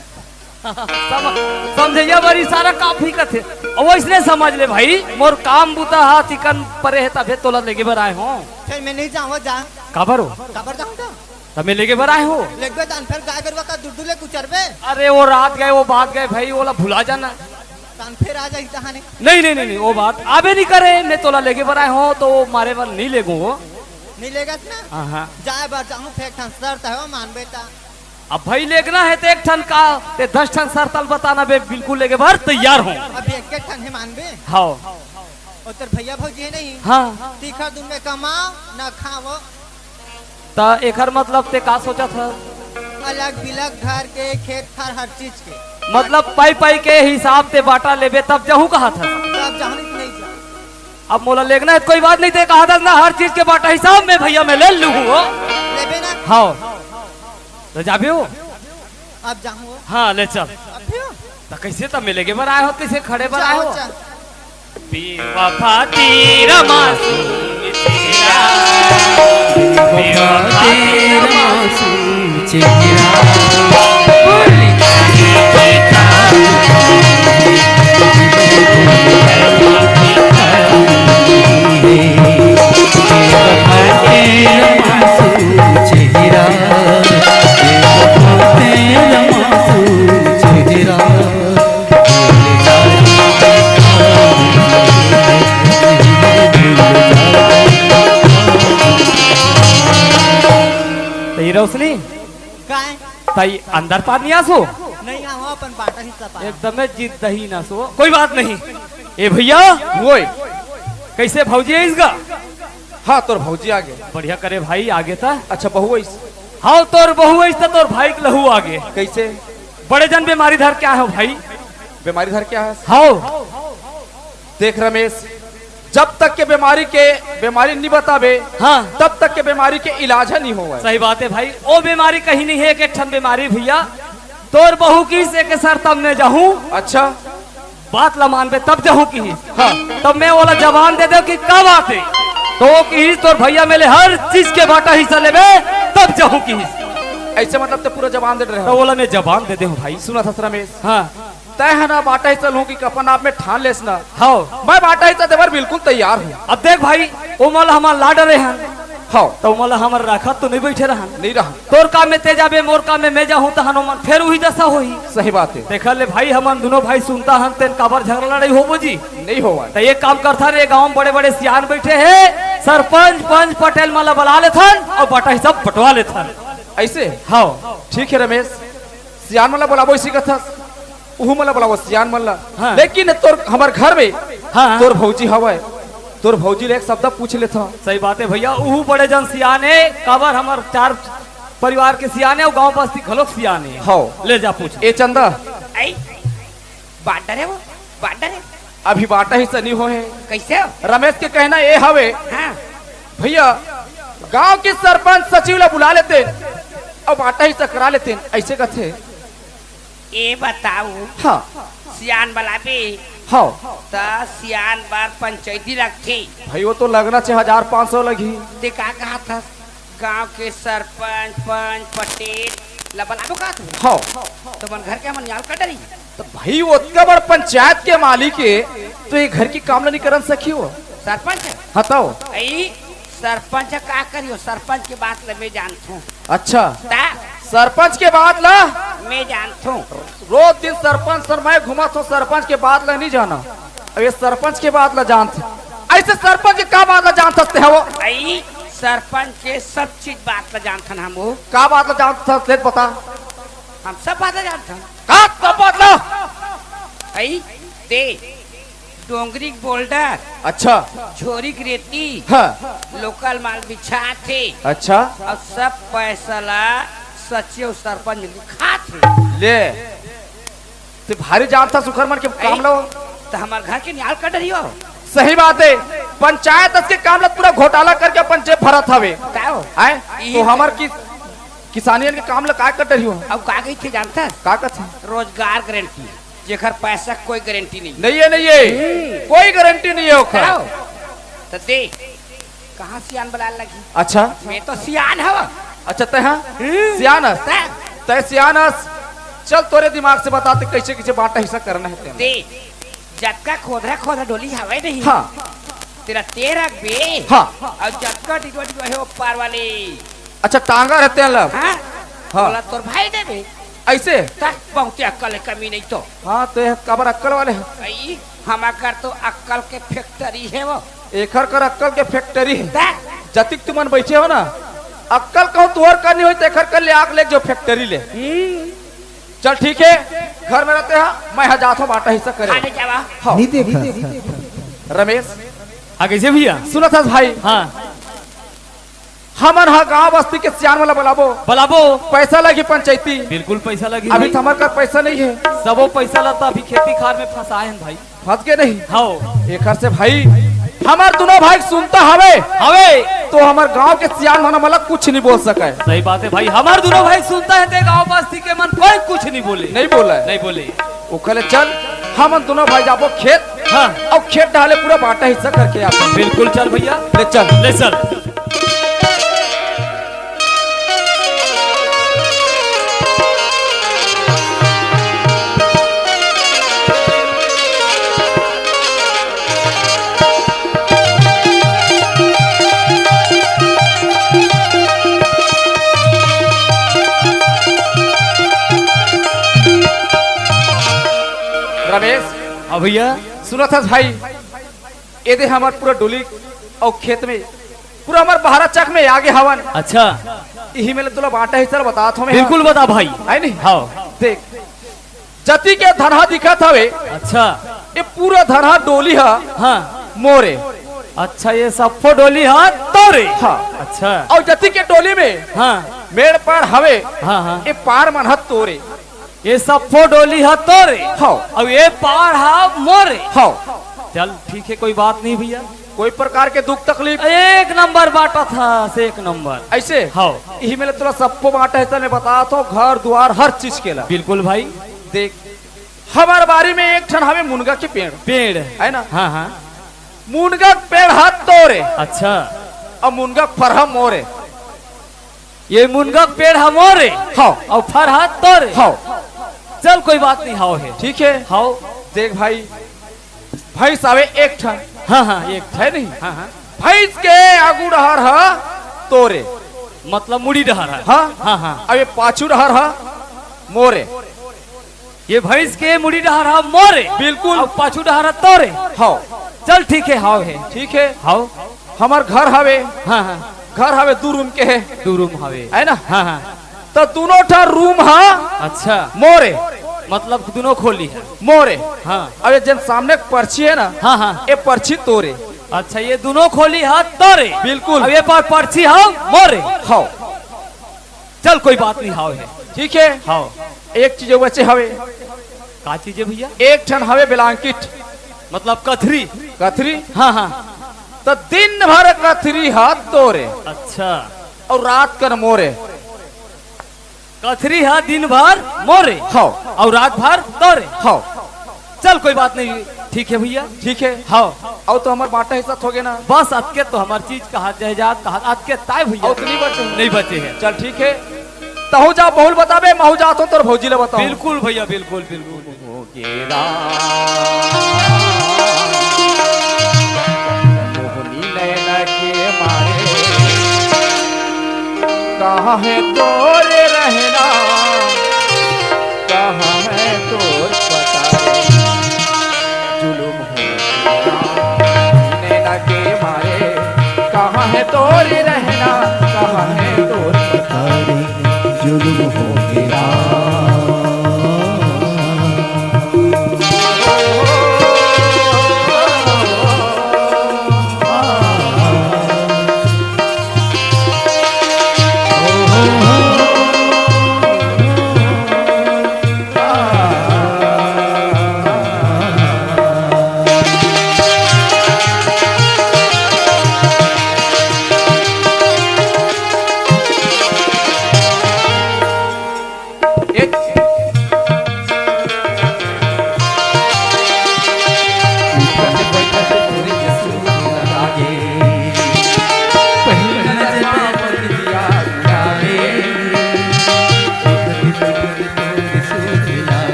सम-, समझइया बर इशारा काफी कथे। अउ वइसने समझ ले भाई, मोर काम बुता हा तिकन परे हे, तभे तोला लेगे बर आए हो। फिर मैं नहीं जाऊँ, जा। काबर हो? काबर जाऊँ तो? त मैं लेगे बर आए हो। लेगबे तहन फेर गाय गरुवा का दूध ले कुचरबे। अरे वो रात गए, वो बात गए भाई, वोला भुला जाना। तहन फेर आ जाही तहाने। नहीं, नहीं, नहीं, नहीं, वो बात आबे नहीं करे, मैं तोला लेगे बर आए हो, तो वो मारे बर नहीं लेगो वो। नहीं लेगस ना? हाँ, हाँ। जाए बर जाहूँ, फेर एक ठन शर्त हे, वो मानबे त। अब भाई लेगना हे त एक ठन का, ते दस ठन शर्त ल बताना बे, बिल्कुल लेगे बर तैयार हो। अब एक एक ठन हे मानबे? हाँ। अउ तोर भैया भौजी हे नहीं? हाँ। तीखा दिन में कमाओ, ना खाओ। त एकर मतलब ते का सोचत हस? अलग बिलग घर के, खेत खार, हर चीज के। मतलब पाई पाई के हिसाब ते बाटा लेबे तब जाहूं कहत हस? तब जाहूं, नहीं त नहीं जाहूं। अब मोला लेगना हे त कोई बात नहीं, ते कहत हस ना हर चीज के बाटा हिसाब में भैया मैं ले लूहूं हो। लेबे ना? हाँ। त जाबे हो? अब जाहूं हो। हाँ, ले चल। अब फिर? त कइसे त मैं लेगे बर आए हो, कइसे खड़े बर आए हो? जाओ, जाओ। बेवफा तेरा मासूम चेहरा, बेवफा तेरा मासूम चेहरा। त ये रोशनी, काय? तई अंदर पार नहीं आसो? नहीं आवा, अपन बाटा हिस्सा पार। एकदमे जिद दही ना सो। कोई बात नहीं। ए भैया, ओए। कइसे भौजी हे इसका? हाँ, तोर भौजी आगे। बढ़िया करे भाई, आगे था। अच्छा, बहू आइस? हाँ, तोर बहू आइस त तोर भाई के लहू आगे। कइसे? बड़े जन बीमारी धर के आए हो भाई। बीमारी धर के आए हो? हाँ। देख रमेश, जब तक के बीमारी के, बीमारी नहीं बताबे, हाँ। तब तक के बीमारी के इलाज ह नहीं होवय। सही बात हे भाई, वो बीमारी कहीं नहीं हे, एक एक ठन बीमारी भैया। तोर बहू किहिस एक शर्त में जाहूं। अच्छा। बात ला मानबे तब जाहूं किहिस। हाँ। तब मैं ओला जबान दे देंव कि का बात हे, त वो किहिस तोर भैया मैं ले हर चीज के बाटा हिस्सा लेबे तब जाहूं किहिस। अइसे मतलब ते पूरा जबान दे रहे त हो? ओला मैं जबान दे देंव भाई। सुनत हस रमेश? हाँ। तैं ह ना बाटा हिस्सा लूहूं कि अपन आप में ठान लेस ना। हाँ। मैं बाटा हिस्सा देबर बिल्कुल तैयार हूँ। अब देख भाई, वो मन हमन ला डरे हन। हव। त ओमन ला हमर राखत तो नइ बइठे रहन। नइ रहन। तोर काम में तें जाबे, मोर काम में मैं जाहूं, तहन ओमन फेर उही दसा होही। सही बात हे। देख ले भाई, हमन दुनों भाई सुनता हन, तेन काबर झगरा लड़ाई होबो जी? नइ होवय। त एक काम करथन, ए गांव में बड़े-बड़े सियान बइठे हे, सरपंच, पंच, पटेल मन ला बला लेथन अउ बांटा हिस्सा बंटवा लेथन। अइसे? हव। ठीक हे रमेश, सियान मन ला बलाबो अइसे कथस, उहू मन ला बलाबो सियान मन ला। हाँ। लेकिन तोर हमर घर में हाँ। तोर भौजी हवय, तोर भौजी ले एक शब्द पूछ लेथंव। सही बात हे भइया, उहू बड़े जन सियान हे, काबर हमर चार परिवार के सियान हे अउ गांव बस्ती घलोक सियान हे। हव। ले जा पूछ। ए चंदा। अई, बांट डरे वो, बांट डरे। अभी बांटा हिस्सा नइ होहे। कइसे हो? रमेश के कहना ए हवे, हाँ। भइया, गांव के सरपंच सचिव ला बुला लेतेन अउ बांटा हिस्सा करा लेतेन, अइसे कथे। ए बताव, हाँ। सियान बलाबे, हव। त सियान बर पंचैती लगथे। भई, वो तो लगना चाहे हजार पाँच सौ लगही। तें का कहत हस? गांव के सरपंच, पंच, पटेल ला बलाबो का तू? हव। त हमर घर के हमन नियाल कर डरी। त भई, ओतका बड़ पंचायत के मालिक हे, त ए घर के काम ला नइ करन सकही वो? सरपंच हे? हाँ, त? अई, सरपंच का करियो? सरपंच के बात ला मैं जानथंव। अच्छा। त? सरपंच के बात ला? मैं जानथंव। रोज दिन सरपंच सर मैं घूमत हंव, सरपंच के बात ला नइ जानंव। अब ए सरपंच के बात ला जानत हे। अइसे सरपंच के का बात ला जानत हस तें हव? अई, सरपंच के सब चीज बात ला जानथन हम। का बात ला जानत हस, तें बता। हम सब बात ला जानथन। का सब बात ला? अई, तें डोंगरी के बोल्डर, अच्छा। झोरी के रेती, हाँ। लोकल माल बिछाथे। अच्छा। अउ सब पैसा ला सचिव सरपंच मिलके खाथे। ले। तें भारी जानत हस सुखर मन के काम ला। त हमर घर के नियाल कर डरियो। सही बात हे, पंचायत अस के काम ला पूरा घोटाला करके अपन जेब भरत हवे। का हो? हैं? ई तो हमर कि-, किसानियन के काम ला का कर डरियो? अउ का कहिथे जानत हस? का कथे? रोजगार गारंटी, जेकर पैसा कोई गारंटी नइ। नइ हे, नइ हे। हम्म। कोई गारंटी नइ हे ओकर। का हो? त दे। कहाँ सियान बलाय लगही? अच्छा। मैं तो सियान हवं। अच्छा, तें हा? हम्म। सियान हस? तें? तें सियान हस। चल, तोरे दिमाग से बता, तें कइसे, कइसे बांटा हिस्सा करना हे तेन। दे, जतका खोदरा, खोदरा डोली हवय नहीं। हाँ। तेला तें रखबे। हाँ। अउ जतका डिडवा, डिडवा हे ओ पार वाले। अच्छा, टांगर हे तेन ला। हाँ। हाँ। ओला तोर भाई देबे। अइसे? त बहुते अक्कल के कमी नइ तो। हाँ, तें काबर अक्कल वाले हे। अई, हमर कर तो अक्कल के factory हे वो। एकर कर अक्कल के factory हे। त? जतिक तुमन बइठे हो ना, अक्कल कहूं तुंहर कर नइ होही, त एकर कर ले आग लेग जो factory ले। हम्म। चल ठीक हे, घर में रहिते हा, मैं हा जात हंव बांटा हिस्सा करे। खाने जावा। हाँ। नइ देखा। रमेश। हाँ, कइसे भइया? सुनत हस भाई? हाँ। हमन हा गांव बस्ती के सियान मन ला बलाबो। बलाबो। पैसा लगही पंचायती। बिल्कुल पैसा लगही अभी भाई। त हमर कर पैसा नइ हे। सबो पैसा ला त अभी खेती खार में फंसाए हन भाई। फंस गे नहीं। हव। एकर से भाई, हमर दुनों भाई सुनता हवे। हवे। त हमर गांव के सियान मन हमला कुछ नइ बोल सकय। सही बात हे भाई, हमर दुनों भाई सुनता हे त गांव बस्ती के मन कोई कुछ नइ बोले। नइ बोलय। नइ बोले। ओकर ले चल, हमन दुनों भाई जाबो खेत। हाँ। अउ खेत डहर ले पूरा बांटा हिस्सा करके आबो। बिल्कुल चल भइया। ले चल। ले चल। रमेश। हाँ भइया। सुनत हस भाई, एदे हमर पूरा डोली अउ खेत में पूरा हमर बहरा चक में आगे हवन। अच्छा। इही में ले तोला बांटा हिस्सा ल बतात हंव मैं। बिल्कुल बता भाई। हे नहीं? हाँ। देख, जति के धनहा दिखत हवे, अच्छा। ये पूरा धनहा डोली ह हाँ। मोरे। अच्छा, ये सब्बो डोली ह तोरे? हाँ। अच्छा। अउ जति के डोली में हाँ। मेड़ पार हवे, हाँ, हाँ। ये पार मन ह तोरे। ये सब्बो डोली ह तोरे? हाँ। अउ ये पार ह मोरे? हाँ। चल ठीक हे, कोई बात नहीं भइया। कोई प्रकार के दुख तकलीफ? एक नंबर बांटत हस, एक नंबर। अइसे? हाँ। इही में ले तोला सब्बो बांटा हे, त मैं बतात हंव, घर दुवार हर चीज के ला। बिल्कुल भाई। देख, हमर बारी में एक ठन हवे मुनगा के पेड़। पेड़। हे ना? हाँ, हाँ। मुनगा के पेड़ ह तोरे। अच्छा। अउ मुनगा के फर ह मोरे। ये मुनगा के पेड़ ह मोरे? हाँ। अउ फर ह तोरे? हाँ। चल कोई बात नहीं, हव हे। ठीक हे। हव। देख भाई, भैंस हवे एक ठन। हाँ, हाँ, एक ठन। हे नहीं? हाँ, हाँ। भैंस के आगू डहर ह तोरे। मतलब मुड़ी डहर हे। हाँ। हाँ, हाँ। अब ये पाछू डहर हे मोरे। ये भैंस के मुड़ी डहर हे मोरे। बिल्कुल। अउ पाछू डहर हे तोरे। हव। चल ठीक हे, हव हे। ठीक हे। हव। हमर घर हवे। हाँ, हाँ। घर हवे, दू रूम के हे। दू रूम हवे। हे ना? हाँ, हाँ। त दूनों ठा रूम ह अच्छा। मोरे। मतलब दूनों खोली हे। मोरे। हाँ। अब ये जेन सामने के परछी हे ना, हाँ, हाँ। ये परछी तोरे। अच्छा, ये दूनों खोली ह तोरे। बिल्कुल। अब ये पर परछी ह मोरे। हव। चल, कोई बात नहीं, हव हे। ठीक हे। हव। एक चीज बचे हवे। का चीज हे भैया? एक ठन हवे blanket। मतलब कथरी। कथरी? हाँ, हाँ। त दिन भर कथरी ह तोरे। अच्छा। अउ रात कन मोरे। कथरी ह दिन भर मोरे। हव। अउ रात भर तोरे। हव। चल, कोई बात नहीं, ठीक हे भैया। ठीक हे। हव। अउ तो हमर बांटा हिस्सा होगे ना। बस अतके तो हमर चीज कहा जाए जात, कहा अतके ताय भैया। अउ तो नहीं बचे हे। नहीं बचे हे। चल ठीक हे, तहूँ जा बहू ल बताबे, महूँ जात हँव तोर भौजी ल बताहूँ। बिल्कुल भैया, बिल्कुल, बिल्कुल। मोहनी नैना के मारे, कहाँ हे तोर रहना, कहाँ हे तोर पता रे। जुलुम हो गया, नैना के मारे, कहाँ हे तोर रहना, कहाँ हे तोर पता रे। जुलुम हो गया।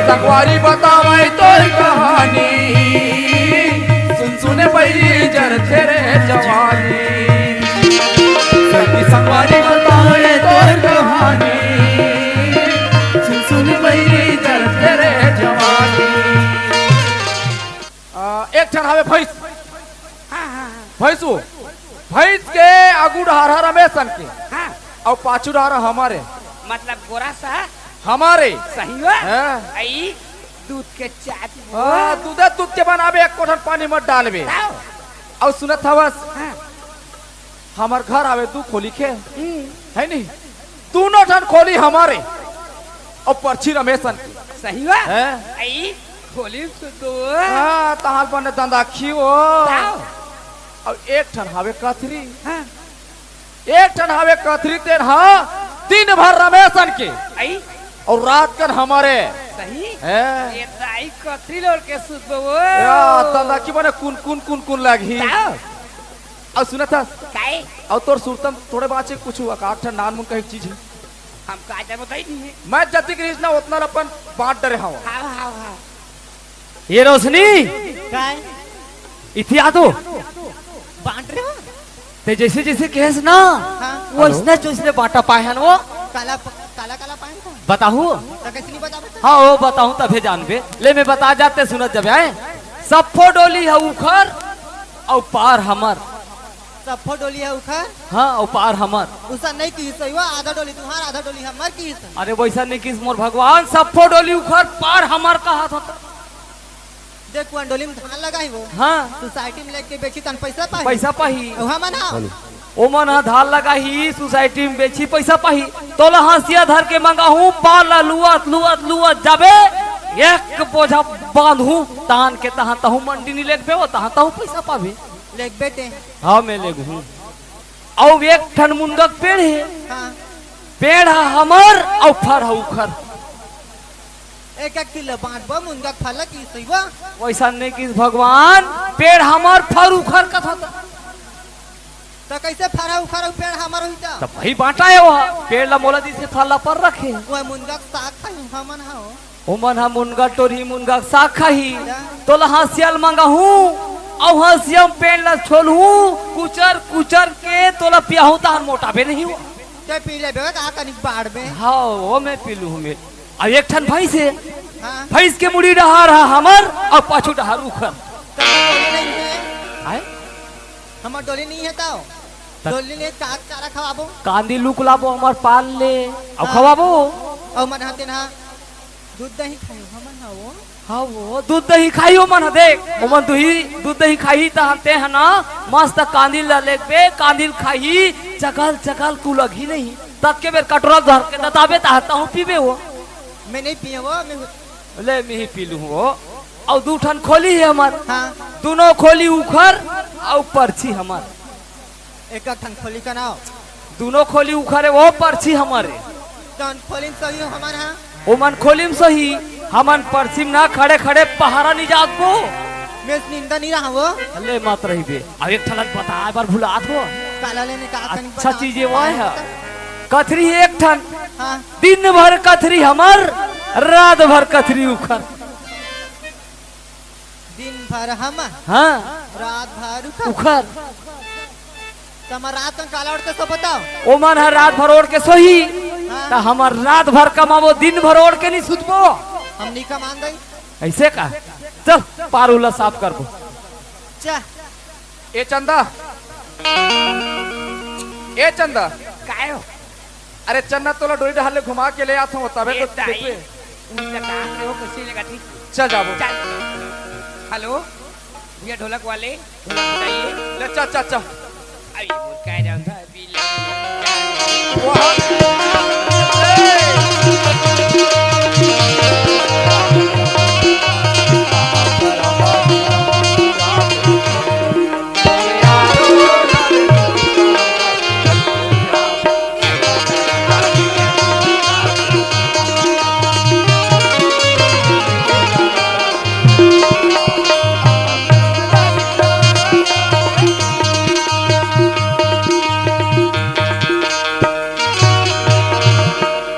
संगवारी बतावय तोर कहानी, सुन सुन बइरी जरथे रे जवानी। सखी संगवारी बतावय तोर कहानी, सुन सुन बइरी जरथे रे जवानी। आ, एक ठन हवे भैंस। हाँ, हाँ, हाँ। भैंसू, भैंस के आगू डहर ह रमेशन के, हाँ। अउ पाछू डहर ह हमर हे। मतलब गोरा सा? हमर हे। सही बा? हाँ। अई दूध के चाट। हाँ, दूधे दूध के बनाबे, एको ठन पानी मत डालबे। ताव। अउ सुनत हवस? हाँ। हमर घर हवे दू खोली के, हम्म। हे नहीं? दूनों ठन खोली हमर हे, अउ परछी रमेशन के। सही बा? हैं? अई खोली सुतो। हाँ, तहाल बने दंदाखी हो। ताव। अउ एक ठन हवे कथरी। हाँ। एक ठन हवे कथरी, तेन ह दिन भर रमेशन के। अई? अउ रात कन हमर हे। सही? हैं? ये दाई कथरी ल ओढ़ के सुतबो वो। या, दंदाखी बने कुन कुन कुन कुन लागही। ताव। अउ सुनत हस? काहे? अउ तोर सुरतम थोड़े बाँचे कुछ हुआ का? एक ठन नानमुन कहीं चीज हे। हम का जानो, बताई नहीं हे। मैं जतिक रिहिस ना, ओतना ल अपन बाँट डरे हँव। हाँ, हाँ, हाँ। ये रोशनी। काय? इति आ तो। बाँट रहे हो? ते जइसे जइसे कहेस ना, हाँ। वइसने वइसने बाँटा पाए हन वो। काला प-, काला काला पाए हन? बताहूँ? त कइसे नहीं बताबे? हाँ, वो बताहूँ तभे जानबे। ले मैं बता जाते, सुनत जबे आए। सप्पो डोली ह उखर, अउ पार हमर। सप्पो डोली ह उखर? हाँ, अउ पार हमर। उसन नहीं किहिस, सही हुआ, आधा डोली तुम्हार, आधा डोली हमर किहिस। अरे वइसन नहीं किहिस मोर भगवान, सप्पो डोली उखर, पार हमर कहत होता। देख, कोन डोली में धान लगाही वो। हाँ। सोसाइटी में लेके बेची तहन पैसा पाही। पैसा पाही। अउ हमन ह? ओमन ह धान लगाही, सोसाइटी में बेची, पैसा पाही। तोला हँसिया धर के मंगाहूँ, पार ला लुअत, लुअत, लुअत जाबे, एक बोझा बाँधहूँ, तान के तहाँ तहूँ मंडी नहीं लेगबे, वो तहाँ तहूँ पैसा पाबे। लेगबे ते। हाँ, मैं लेगहूँ। अउ एक ठन मुनगा के पेड़ हे। हाँ। पेड़ ह हमर अउ फर ह उखर। एक एक किलो बाँटबो, मुनगा के फर ल किहिस होही वो। वइसन नहीं किहिस भगवान, पेड़ हमर फर उखर कथस। त कइसे फर ह उखर अउ पेड़ हमर होही त? त वही बाँटा हे वो, पेड़ ल मोला दिस हे, फर ल अपन रखे। वो मुनगा के साग खाही हमन ह। ओमन ह मुनगा टोरही, मुनगा के साग खाही। तोला हँसिया ल मंगाहूँ, अउ हंसिया म पेंट ल छोलहूं, कुचर कुचर के तोला पियाहूं, तहां मोटाबे नहीं हो। ते पी लेबे का कनिक बाढ़ में। हाँ, वो मैं पी लूं मैं। अब एक ठन भैंस हे। हाँ। भैंस के मुड़ी डहार हा हमर, अउ पाछू डहार उखर। तो डोली नहीं है। आय? हमर डोली नहीं है तो? त- डोली नहीं, का चारा खवाबो? कांदी लुक लाबो हमर पाल ले, अउ हाँ। खवाबो। अउ मन हा तेन हा दूध दही खायो, हमन हा वो। हाँ वो, दूध दही खाई ओमन ह, देख, ओमन दुही दूध दही खाही, त हम ते ह ना, मस्त कांदी ल लेगबे, कांदी ल खाही, चकल चकल कुलगही नहीं, ततके बेर कटोरा धर के दताबे, त तहूं पीबे वो। मैं नहीं पिए वो, मैं ले, मिही पी लूं वो। अउ दू ठन खोली हे हमर। हाँ। दुनो खोली उखर अउ परछी हमर। एक एक ठन खोली का नाव। दुनो खोली उखर हे, वो परछी हमर हे। जौन खोली म सोही हो हमन हा। ओमन खोली म सोही, हमन परछी म ना खड़े खड़े पहारा नहीं जागबो। मैं निंदा नहीं रहा वो। ले मत रहिबे। अब एक ठन ल बताए बर भुलात हो। काला लेने का कन अच्छा बताओ। चीज हे वो हे। कथरी हे एक ठन। हाँ। दिन भर कथरी हमर, रात भर कथरी उखर। दिन भर हम, हाँ। रात भर उखर। उखर। त हमर रात कन काला ओढ़ के सो बताओ। ओमन ह रात भर ओढ़ के सोही, हाँ। त हमर रात भर कमाबो, दिन भर ओढ़ के नहीं सुतबो। हम नहीं कमान दई। ऐसे का? चल, पार उला साफ करबो। चा। ए चंदा, ए चंदा। काय हो? अरे चन्ना तोला डोली डहार ले घुमा के ले आत हूँ, तबे ए तो ताई, देखबे। उनका कहाँ से हो, कैसे लगा थी? चल जाबो। चल। हेलो, भैया ढोलक वाले, ढोलक बजाइए। ले चल, चल, चल। अरे, वो कह रहा था, अभी ले। वाह।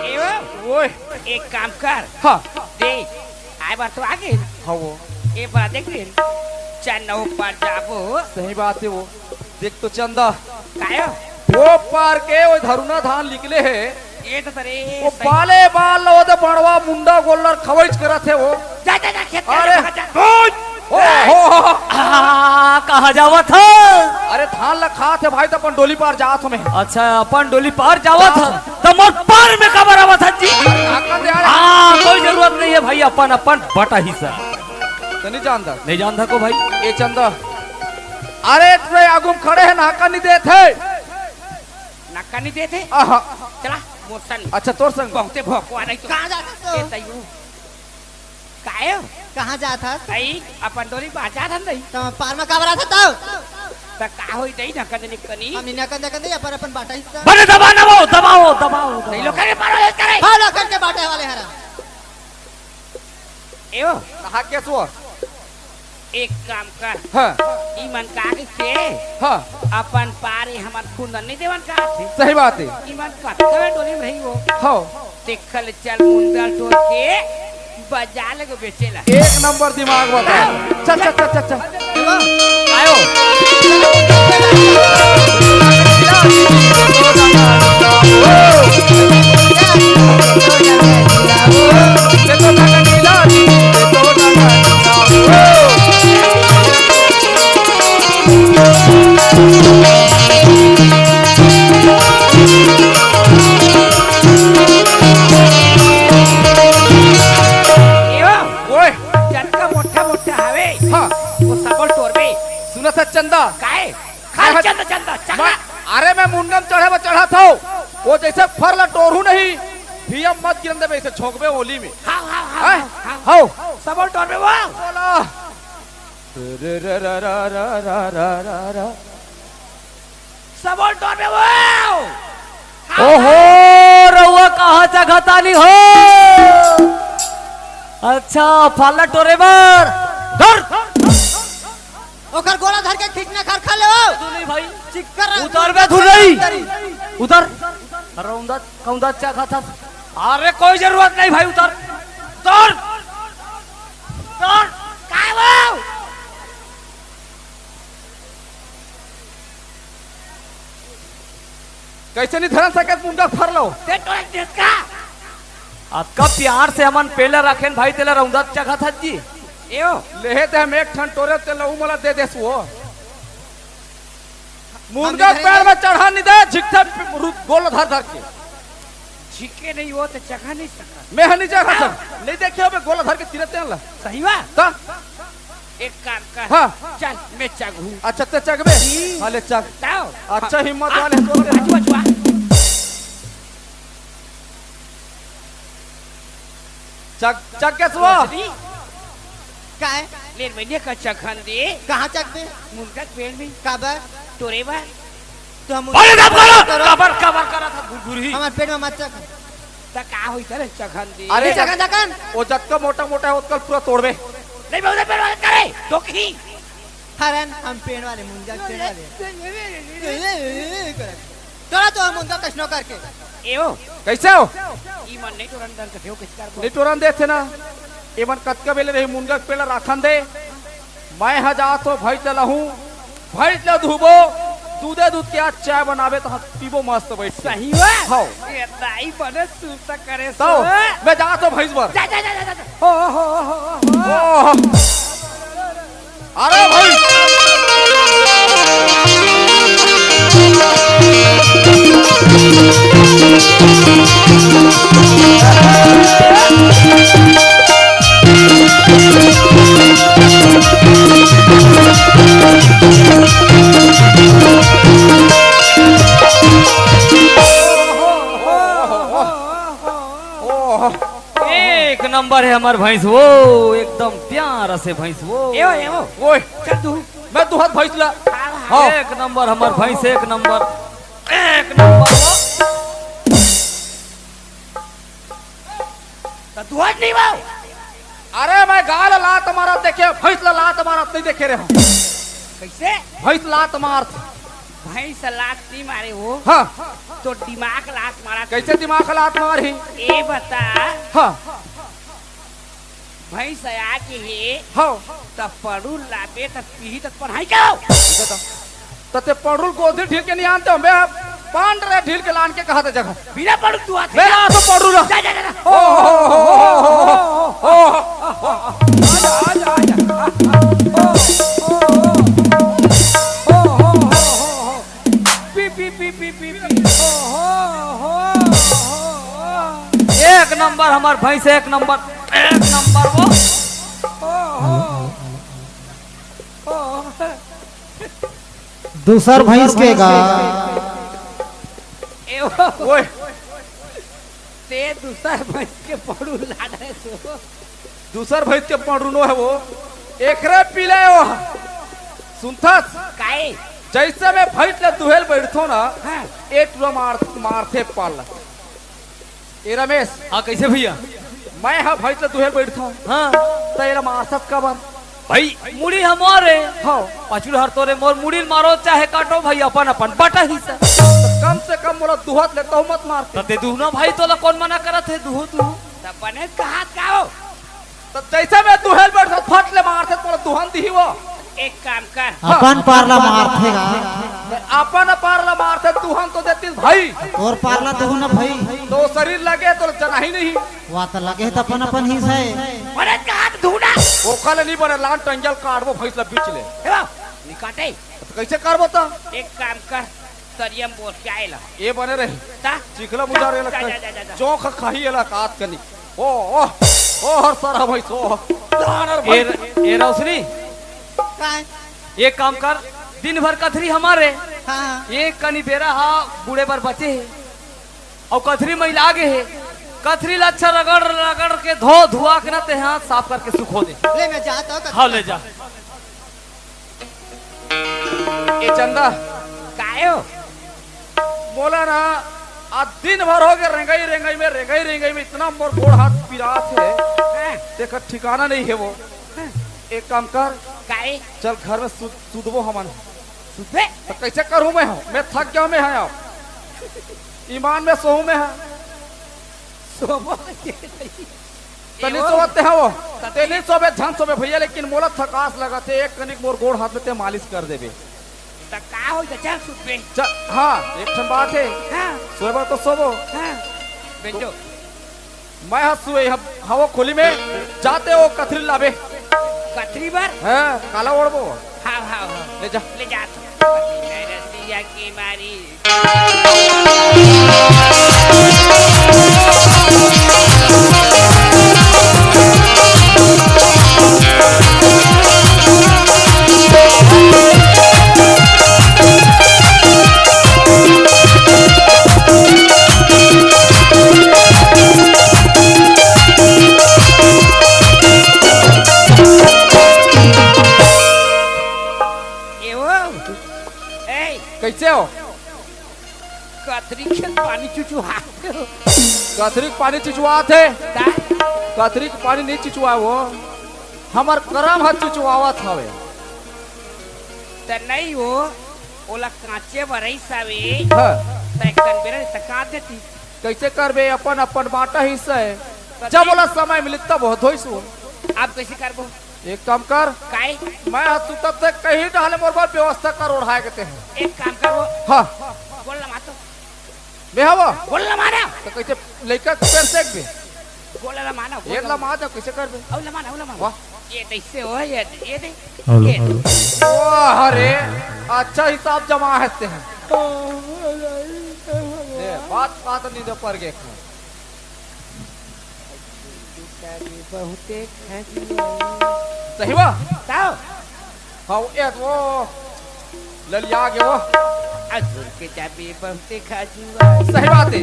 ए वो, ओए। एक काम कर। हाँ। दे, आए बार तो आ गए। हाँ वो। ए बार देख ले, चन्ना ओ पार जाबो। सही बात हे वो। देख तो चंदा। कायो? ओ पार के ओ धरुना धान निकले हे। ए तो सरे, वो सही। बाले बाल लो दे बड़वा मुंडा गोल्लर खवैच करत हे वो। जा, जा, जा, खेत अरे। जा, जा। ओए! ओ, हो, हो, हो। आ, कहाँ जावत ह? अरे धान ला खात हे भाई, त अपन डोली पार जात हो मैं। अच्छा, अपन डोली पार जावत ह, त मोर पार में काबर आवत ह जी? नाका दे, अरे। हाँ, कोई जरूरत नहीं है भाई, अपन, अपन बटा हिस्सा। त नहीं जानता? नहीं जानता को भाई? ए चंदा, अरे तोरे आगू में खड़े हे, नाका नहीं देत हे। नाका नहीं देत हे? आहा। चला, मोर संग। अच्छा, तोर संग। बहुते भौंकवा नहीं तो। कहाँ जात हो? ए तैयो। कायो? कहाँ जात हस? अई, अपन डोली पार जात हन दई। त पार में काबर आत हस तब? त का होई दई, नकन दे निकनी। हम नकन दे कन दे, अपन, अपन बाटा हिस्सा। बने दबा ना वो, दबाओ, दबाओ, दबाओ। नहीं लोग करे पार हो करे। हाँ, लोग करके बाटे वाले हरा। एओ। कहाँ के सो? एक काम कर। हाँ। ई मन का के? हाँ। अपन पारे हमर खुंदन नहीं देवन का? सही बात है। ई मन कतका डोली में रही हो? हाँ। देखल चल मुंदर टोर के बाजार लगे बेचेला। एक नंबर दिमाग बता। चल, चल, चल, चल, चल। आयो। एवा, ओए। जतका मोटा मोटा हवे, हाँ। वो सबल टोरबे। सुनत हस चंदा? काय? खाली अरे चंदा, चंदा, चंदा। मैं, अरे मैं मुंडम चढ़े बर चढ़त हूँ, वो जैसे फर ला टोरहूँ नहीं, भिया मत गिरन देबे, ऐसे झोंकबे ओली में। हाँ, हाँ, हाँ, हैं? हाँ, हाँ। हाँ। सबल टोरबे वो। बोला। सबल टोरबे वो। ओहो, रउआ कहाँ जगह तानी हो? अच्छा, फाला टोरे बर। धर। ओकर गोला धर के खींचना खरखर ले वो। धुरई भाई। चिक्कर रख। उतर बे धुरई। उतर। रौंदा, कौंदा चा खाता। अरे कोई जरूरत नहीं भाई, उतर। उतर। उतर। काय वो? अइसे नहीं धरन सकत मुनगा फर लो। ते टोरक देस का? अतका प्यार से हमन पेड़ ला राखेन भाई, तेला रौंदा चघत हस जी। एओ। लेहे ते हम एक ठन टोरे, तेला ऊ मोला दे देस वो। मुनगा हम पेड़ में चढ़ा नहीं दे, झिकथे रु-, गोल धर धर के। झिके नहीं वो तो चघा नहीं सकत। मैं ह नहीं चघा सक। नहीं देखे होबे गोल धर के तिरत तेन ला। सही बा? त? एक काम कर। हाँ। चल, मैं चघू। अच्छा, ते चघबे? हम्म। हाँ, ले चघ। ताओ। अच्छा, हिम्मत हाँ। वाले हो तो। अच्छा, अच्छा। चघ, चघ के सुआ। रोशनी। काय? ले, मैंने का चघन दे। कहाँ चघबे? मुनगा के पेड़ में। काबर? टोरे बर। तो हम अरे, उनका कबर, करो। कबर, कबर करा था, गुरगुरी। हमारे पेट में मत चघ। त का होई तेरे चघन दे? अरे, ये चघन, चघन। वो जतका मोटा मोटा है, ओतका पूरा तोड़बे। नहीं, बहुत पेड़ वाले करे, तो की? हरन, हम पेड़ वाले, मुनगा के पेड़ वाले। तोरा तो हम मुनगा कइसनो करके। एओ। कइसे हो? ई मन नहीं टोरन दन कथे हो, किस कर बोल? नहीं टोरन देथे ना। एमन कतका बेले रही मुनगा के पेड़ ला राखन दे। मैं ह जात हो भैंस ल लहूं, भैंस ल धुबो, दूधे दूध के आज चाय बनाबे त हम पीबो मस्त बैठ के। सही बा? हौ। ये दाई बने सुरता करे तो सो। मैं जात हो भैंस बर। जा, जा, जा, जा, जा। हो, हो, हो, हो, हो। ओह। अरे भाई। ओह। एक नंबर है हमर भैंस वो, एकदम प्यार से भैंस वो। एओ, एओ। ओए, चल तू। मैं दुहत भैंस ला। हाँ, हाँ। हाँ। एक नंबर हमर भैंस, एक नंबर, एक नंबर वो। त दुहत नहीं वो। अरे मैं गाय ला लात मारत देखे, भैंस ला लात मारत नहीं देखे रहे हो। कैसे? भैंस लात मारत। भैंस लात नहीं मारे हो। हाँ। तो दिमाग लात मारा। कैसे दिमाग लात मारी? ए बता। हाँ। भैंस आके हे। हाँ। त पड़ू लाबे त पीही त पढ़ाई करो। त ते पड़ू गोदी ढील के नहीं आनते हो, मैं पांड रे ढील के लान के कहा था जगह। बिना पड़ू तू आते। मैं आ तो पड़ू ना। जा, जा, जा, जा। ओ, हो, हो, हो। आजा, आजा, आजा। ओ, ओ, ओ, ओ। ओ, हो, हो, हो, हो। पी, पी, पी, पी, पी, पी। ओ, हो, हो, हो, हो। एक नंबर हमर भैंस, एक नंबर, एक नंबर वो। ओ, हो। ओ। दूसर भैंस के गा। ए, ओ। ओए। ते दूसर भैंस के पड़ू लाद रहे सो। दूसर भैंस के पड़ू नो है वो, एकरे पीले वो। सुनथस? काहे? जैसे मैं भैंस ले दुहेल बैठथो ना, हाँ। ए टुरा मार, मारथे पाल। ए रमेश। हाँ, कैसे भैया? मैं हा भैंस ले दुहेल बैठथो। हाँ। त एला मारथस काबर? भाई, मुड़ी हमारे। हाँ। पाछू हर तोरे मोर मुड़ी ल मारो चाहे काटो भाई, अपन अपन बटा हिस्सा। कम से कम मोला दुहत ले तहु मत मार। त ते दुहना भाई तोला कौन मना करत हे, दुहो दुहो। त बने कहात का हो? त जैसे मैं दुहेल बैठ फट ले मारथे तोला दुहन दिही वो। एक काम कर। हाँ। अपन पार ला मारथे गा। अपन पार ला मारथे दुहन तो देती भाई। तोर पार ला दुहना भाई। तो शरीर लगे तो जना ही नहीं। वा त लगे त अपन अपन हिस्सा है। बने कहात दुहना। ओखा ले नहीं बने लान टंगल काटबो भैंस ला बीच ले। हे बा, निकाटे। त कैसे करबो त? एक काम कर, तरिया में बोर के आए ला। ए बने रही। ता? चिखला मुजार एला जा, कर। जा, जा, जा, जा। चौक खाही एला कात कनी। ओ, ओ, ओ, हर सारा भाई सो। दानर भाई। ए, ए रोशनी। काय? एक काम कर, दिन भर कथरी हमारे। हाँ, हाँ। एक कनी बेरा हा बूड़े बर बचे हे। अउ कथरी मैला गे हे। कथरी ला अच्छा रगड़, रगड़ के धो, धुआ के ना ते हाथ साफ करके सुखो दे। ले, मैं जाता हूँ, हाँ, ले जा। ए चंदा। कायो? मोला ना, आज दिन भर हो गए रेंगई, रेंगई में, रेंगई, रेंगई में इतना मोर गोड़ हाथ पिरात हे। हाँ। तेकर ठिकाना नहीं हे वो। हाँ। एक काम कर। काए? चल घर में सुत, सुतबो हमन। सुतबे? त कैसे करूँ मैं? मैं थक गया मैं हा अब। ईमान में सोहूँ मैं हा। सोबो के नहीं। तनी एवो। सोवत ते हवो। तनी तेनी सोबे, झन सोबे भैया, लेकिन मोला थकास लगत हे, एक कनिक मोर गोड़ हाथ में ते मालिश कर देबे। त का होई त चल सुतबे। चल, हाँ, एक ठन बात हे। हाँ। सोए बर तो सोबो। हाँ। बेंचो। मैं ह सुए हव-, हवो खोली में, जाते ओ कथरी लाबे। कथरी बर? हाँ, काला ओढ़बो। हाँ, हाँ, हाँ। ले जा। ले जा। रसिया के मारी। ए ओ, ए, कइसे हो? कथरी के पानी चुचुहात हे। कथरी के पानी चुचुहात हे? ता? कथरी के पानी नइ चुचुहाय ओ, हमर करम ह चुचुहावत हवे। त नइ ओ, ओला कांचे बर रहिस हवे। हाँ। त एक कन बेरा ले सका देती। कइसे करबे, अपन अपन बांटा हिस्सा हे। त जब ठीक। ओला समय मिली तब ओ धोइस ओ। अब कइसे करबो? एक काम कर। काय? मैं ह सुतत ते कहीं डाले मोर बर व्यवस्था कर ओढ़ाय के तेंह। एक काम कर ओ। हाँ। गोड़ लमा तो। मैं हवो। गोड़ लमा ना। त कइसे लइका के पैर सेक बे? गोड़ लमा ना, गोड़ एक लमा। लमा दे, कइसे करबे? अउ लमा ना, अउ लमा। वाह। ये तइसे ओ, ये, ये दे। हेलो, ये। हेलो। वाह रे, अच्छा हिसाब जमा हे तेंह। ए, बात, बात नइ दे पर गे। बहुते खजुआ। सही बा? ताओ। हाँ, वो, ए, वो ललिया गे वो। अजुर के चाबी बहुते खजुआ। सही बात हे।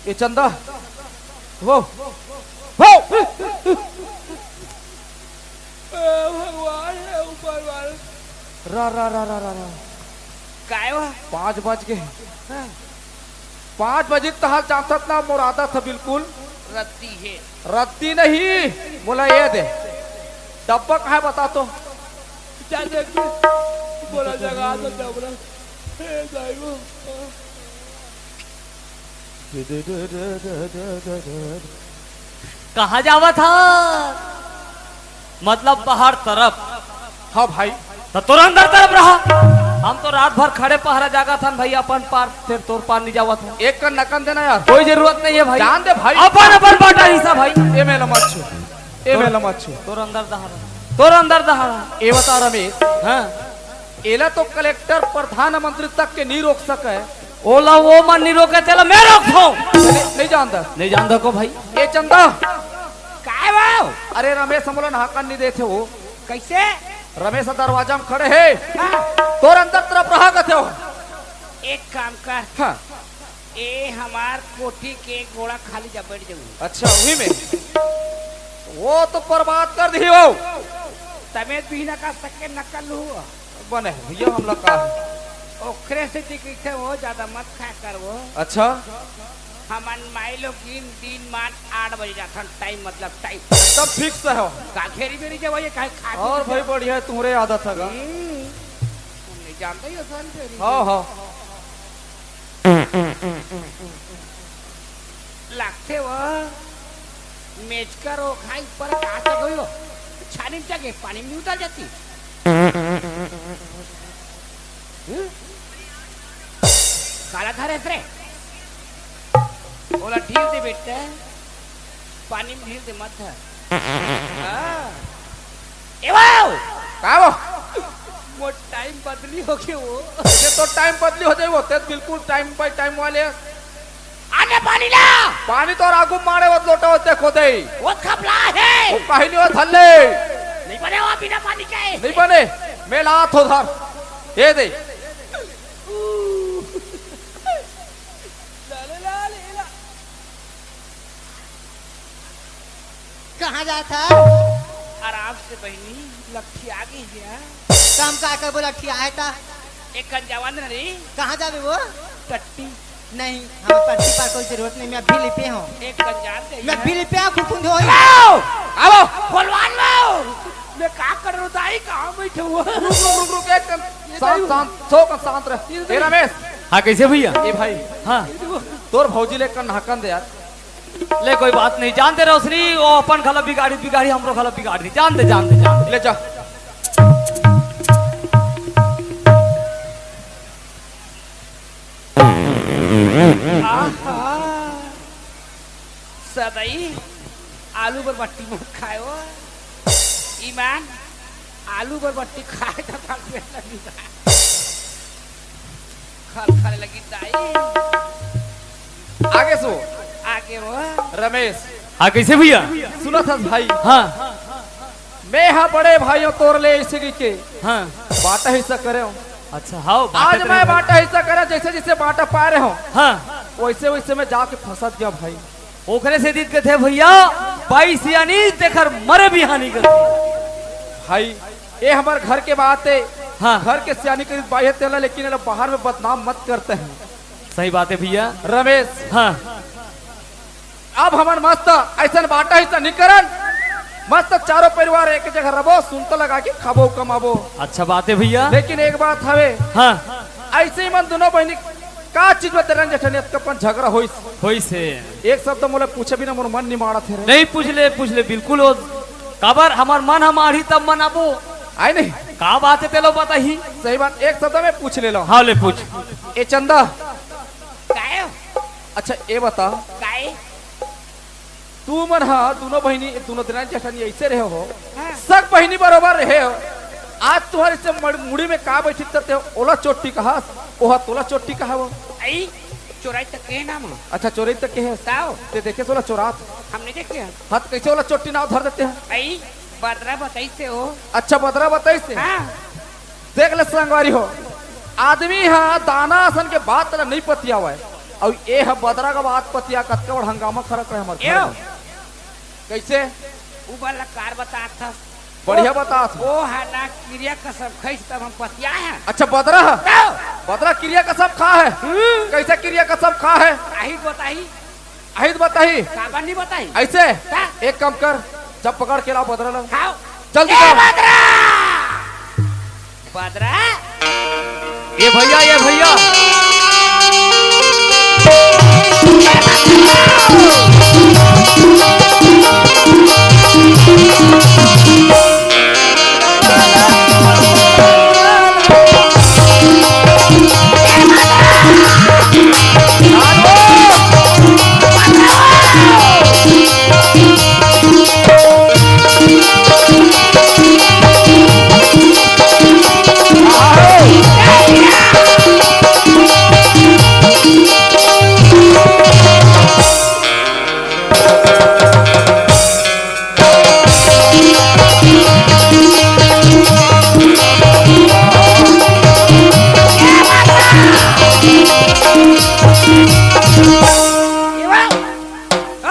ए चंदा, वो, वो। ए भगवान, हे ऊपर वाले। रा, रा, रा, रा, रा, रा। काय हुआ? पाँच बज गे। हाँ। पाँच बजे तहार जानथस ना, मोर आदत हे बिल्कुल। रद्दी हे। रद्दी नहीं, मोला ये दे। डब्बा कहाँ हे बता तो। जा देख, बोला जगा तो डबरा। हे दाई वो। कहाँ जावत हा? मतलब बाहर तरफ। हाँ भाई। त तोर अंदर तरफ रहा। हम तो रात भर खड़े पहरा जागत हन भाई, अपन पार, फेर तोर पार नइ जावत हन। एक कन नकन देना यार। कोई जरूरत नहीं है भाई। जान दे भाई। अपन, अपन बांटा हिस्सा भाई। ए मैं लमच छू। ए मैं लमच छू। तोर अंदर दहाड़ा। तोर अंदर दहाड़ा। ए बता रमेश। हाँ। एला तो कलेक्टर, प्रधानमंत्री तक के नइ रोक सके। ओला ओ मन नइ रोके, तेला मैं रोकथंव। नइ, नइ जानथस। नइ जानथस को भाई। ए चंदा। काय वो? अरे रमेश हमला नहाकन नइ देथे वो। कइसे? रमेश दरवाजा में खड़े हे। हाँ। तोर अंदर तरफ रहा कथे वो। एक काम कर। हाँ। ए हमार कोठी के गोड़ा खाली जा बैठ जाऊ। अच्छा, उही में। वो तो बर्बाद कर दिही वो। तमे बिना का सके नकल हुआ। बने हे भैया, हमला का हे? ओखरे से ती कहिथे वो, ज्यादा मत खाया कर वो। अच्छा। हमन माई लोग दिन, दिन मान आठ बजे जाथन, टाइम मतलब टाइम। तब फिक्स हे। का घेरी बेरी जब ये काहे खा और भाई बढ़िया हे, तुम्हरे आदत हे गा। हम्म। हम नइ जानते ये सारी बेरी। हाँ, हाँ। लागथे वो, मेचकर वो खाई पर का से गयो? छानी में जाके पानी में उतर जाती। हम्म? काला धरे रे। ओला ढील दे बेटा, पानी में ढील दे मत धर। हाँ। ए वो! का वो? मोर टाइम बदली हो गे वो। ये तो टाइम बदली हो जाए वो, ते बिल्कुल टाइम बाय टाइम वाले। आने पानी ला। पानी तो आगू मारे वो लोटा होते खोदे। वो खपला हे। वो कहीं नहीं हो थल्ले। नइ बने वो बिना पानी के। नइ बने। मैं लात हो धर। ये दे। कहाँ जात हा? आराम से बहिनी, लट्ठी आ गई है। त हम का करबो, लट्ठी आए ता? एक कन जावन न रे। कहाँ जाबे वो? टट्टी। नहीं, हमें टट्टी पार कोई जरूरत नहीं, मैं अभी लिपे हूँ। एक कन जान दे मैं ये। अभी लिपे हूँ, खुद खुद होई। आओ, आओ, बोलवान लो। मैं का कर रहा हूँ, दाई, कहाँ बैठे हुआ? रुक, रुक, रुक, रुक, एक कन, ये शांत, दाई। शांत, सो कन शांत रह। ये ए दाई। रमेश। हाँ, कैसे भैया? ए भाई। हाँ। तोर भौजी ले कन हकन दे यार। ले, कोई बात नहीं, जान दे रोशनी, वो अपन घला बिगाड़ी, बिगाड़ी, हमरो घला बिगाड़ी, जान दे, जान दे, जान दे। ले जा। आहा। सदई आलू बर बट्टी मुख खायो। ईमान आलू बर बट्टी खाए त भाग में लगी। खल खल लगी दाई। आगे सो। आगे वो। रमेश। हाँ, कैसे भैया? सुना था भाई। हाँ। मैं हा बड़े भाई हो तोर ले ऐसे की के। हाँ। बांटा हिस्सा करे हो। अच्छा, हाँ, बांटे आज तो मैं नहीं। बांटा हिस्सा करे, जैसे जैसे बांटा पा रहे हो। हाँ। वैसे वैसे मैं जाके फंसत गया भाई। ओकरे से दीद के थे भैया, बाई सियानी तेखर मरे बिहानी कर। भाई, ये हमार घर के बात है। हाँ। घर के सियानी करीब बाई है तेला, लेकिन एला बाहर में बदनाम मत करते हैं। सही बात है भैया। रमेश। हाँ। अब हमन मस्त ऐसन बांटा हिस्सा नहीं करन, मस्त चारों परिवार एक जगह रबो, सुनता लगा के खाबो कमाबो। अच्छा बात है भैया। लेकिन एक बात हवे। हाँ। ऐसे ही मन दोनों बहिनी का चीज में तेरन जेठन अपन झगड़ा होइस। होइस हे। एक शब्द मोला पूछे बिना मोर मन नहीं माड़त हे रे। नहीं, पूछ ले, पूछ ले, बिल्कुल हो। काबर हमार मन हम आढ़ी तब मन आबो। आए नहीं। का बात है तेलो बताही। सही बात, एक शब्द में पूछ ले लो। हाँ, ले पूछ। ए चंदा। काय? अच्छा, ए बता। काय? तू मन हा दोनों बहिनी, दोनों दरानी जेठानी ऐसे रहे हो, हाँ। सब बहिनी बरोबर रहे हो। आज तुम्हारे से मड़-, मुड़ी में का बैठी त ते ओला चोट्टी कहा, ओहा तोला चोट्टी कहा वो। आई, चोराई तक के नाम हो। अच्छा, चोराई तक के है। ताओ। ते देखे से ओला चोरात। हमने देखे हैं। हाथ कैसे ओला चोट्टी नाव धर देते हैं। आई, बदरा बताई से हो। अच्छा, बदरा बताई से। हाँ। देख ले संगवारी हो, आदमी ह दाना असन के बात ल नहीं पतियावय, अउ ए ह बदरा के बात पतिया, कतका बड़ हंगामा खड़ा करे हमर घर एहो। में। कैसे? उ वाला कार बतात हस। बढ़िया ओ, बतात। ओ हा ना किरिया कसम खइस तब हम पतिया है। अच्छा, बदरा ह? तो? बदरा किरिया कसम खा है? हम्म। कैसे किरिया कसम खा है? आही बताही। आही त बताही। काबर नहीं बताही? ऐसे? का? एक काम कर, जब पकड़ के लाओ बदरा ला। खाओ। जल्दी ए कर। बदरा! बदरा? ये भैया, ये भैया।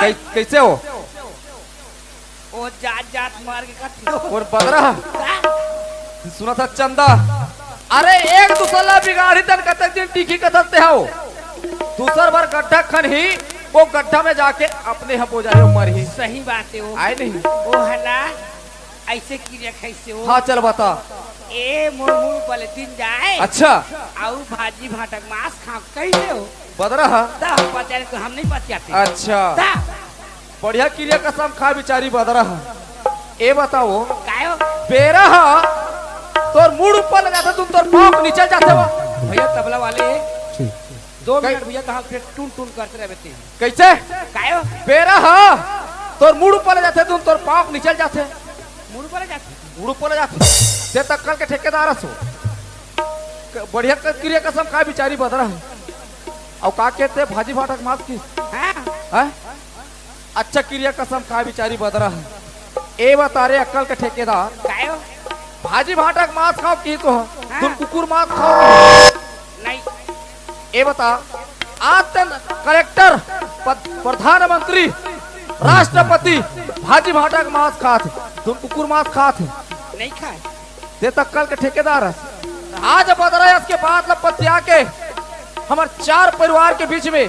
कै-, कैसे हो? ओ जात जात मार के कथे। और बदरा? का? सुना था चंदा। अरे एक दूसर ला बिगाड़ी तन कतक दिन टिकी कथस ते हव। दूसर बार गड्ढा खनही, वो गड्ढा में जाके अपने ह बोजाही मरही। सही बात है वो। आए नहीं। वो है ना, ऐसे किरिया खइसे वो। हाँ, चल बता। ए मोर मुंह पले दिन जाए। अच्छा। आऊ भाजी भाटा के मांस खा कैसे हो? बदरा ह? ता हम पतिया तो हम नहीं पतियाते। अच्छा। ता। बढ़िया किरिया कसम खा बिचारी बदरा ह। ए बताओ। कायो? बेरा ह तोर मुड़ ऊपर ले जाथे, तुम तोर पाँव के नीचे जाथे वो। भैया तबला वाले, दो कै- मिनट भैया, कहाँ फिर टून टून करते रहे बेटे। कैसे? कायो? बेरा ह तोर मुड़ ऊपर ले जाथे, तुम तोर पाँव के नीचे जाथे। मुड़ ऊपर ले जाथे? मुड़ ऊपर ले जाथे। ते तक्कल के ठेकेदार हसो। क-, बढ़िया क-, किरिया कसम खा बिचारी बदरा ह। अउ का कहते भाजी भाटा के मांस की? हाँ। हैं? अच्छा किरिया कसम खा बिचारी बदरा ह। ए बता रे अक्कल के ठेकेदार। कायो? भाजी भाटा के मांस खाव की तो ह? हाँ। तुम कुकुर मांस खाव की? नहीं। ए बता, आज तन कलेक्टर, प-, प्रधानमंत्री, राष्ट्रपति भाजी भाटा के मांस खात हे। तुम कुकुर मांस खात हे। नहीं खाए। ते तक कल के ठेकेदार हस। आज बदरा अस के बात ल पतिया के हमर चार परिवार के बीच में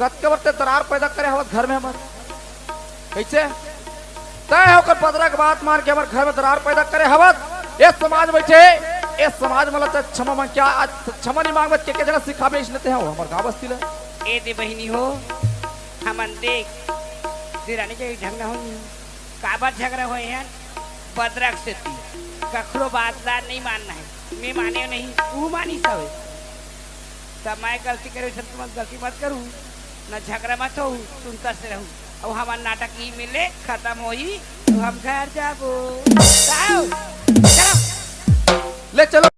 कतके बार ते दरार पैदा करे हवत घर में हमर। कैसे? तय ओकर बदरा के बात मान के हमर घर में दरार पैदा करे हवत। ए समाज बैठे, ए समाज में लगता क्षमा मांग क्या? आज क्षमा नहीं मांगबे, के के जना सिखाबे इसने ते हो हमर गांव बस्ती ले। ए दे बहिनी हो, हमन देख देरानी के ढंग ना होई। काबर झगड़ा होए हन? बदरा के सेती। कखरो बात ला नहीं मानना है। मैं माने नहीं, तू मानी सवे। तब मैं गलती करे, तुम गलती मत करू। न झगड़ा मत हो, सुनता से रहू। अब हमार नाटक ही मिले खत्म होई, तो हम घर जाबो। आओ, चलो। ले चलो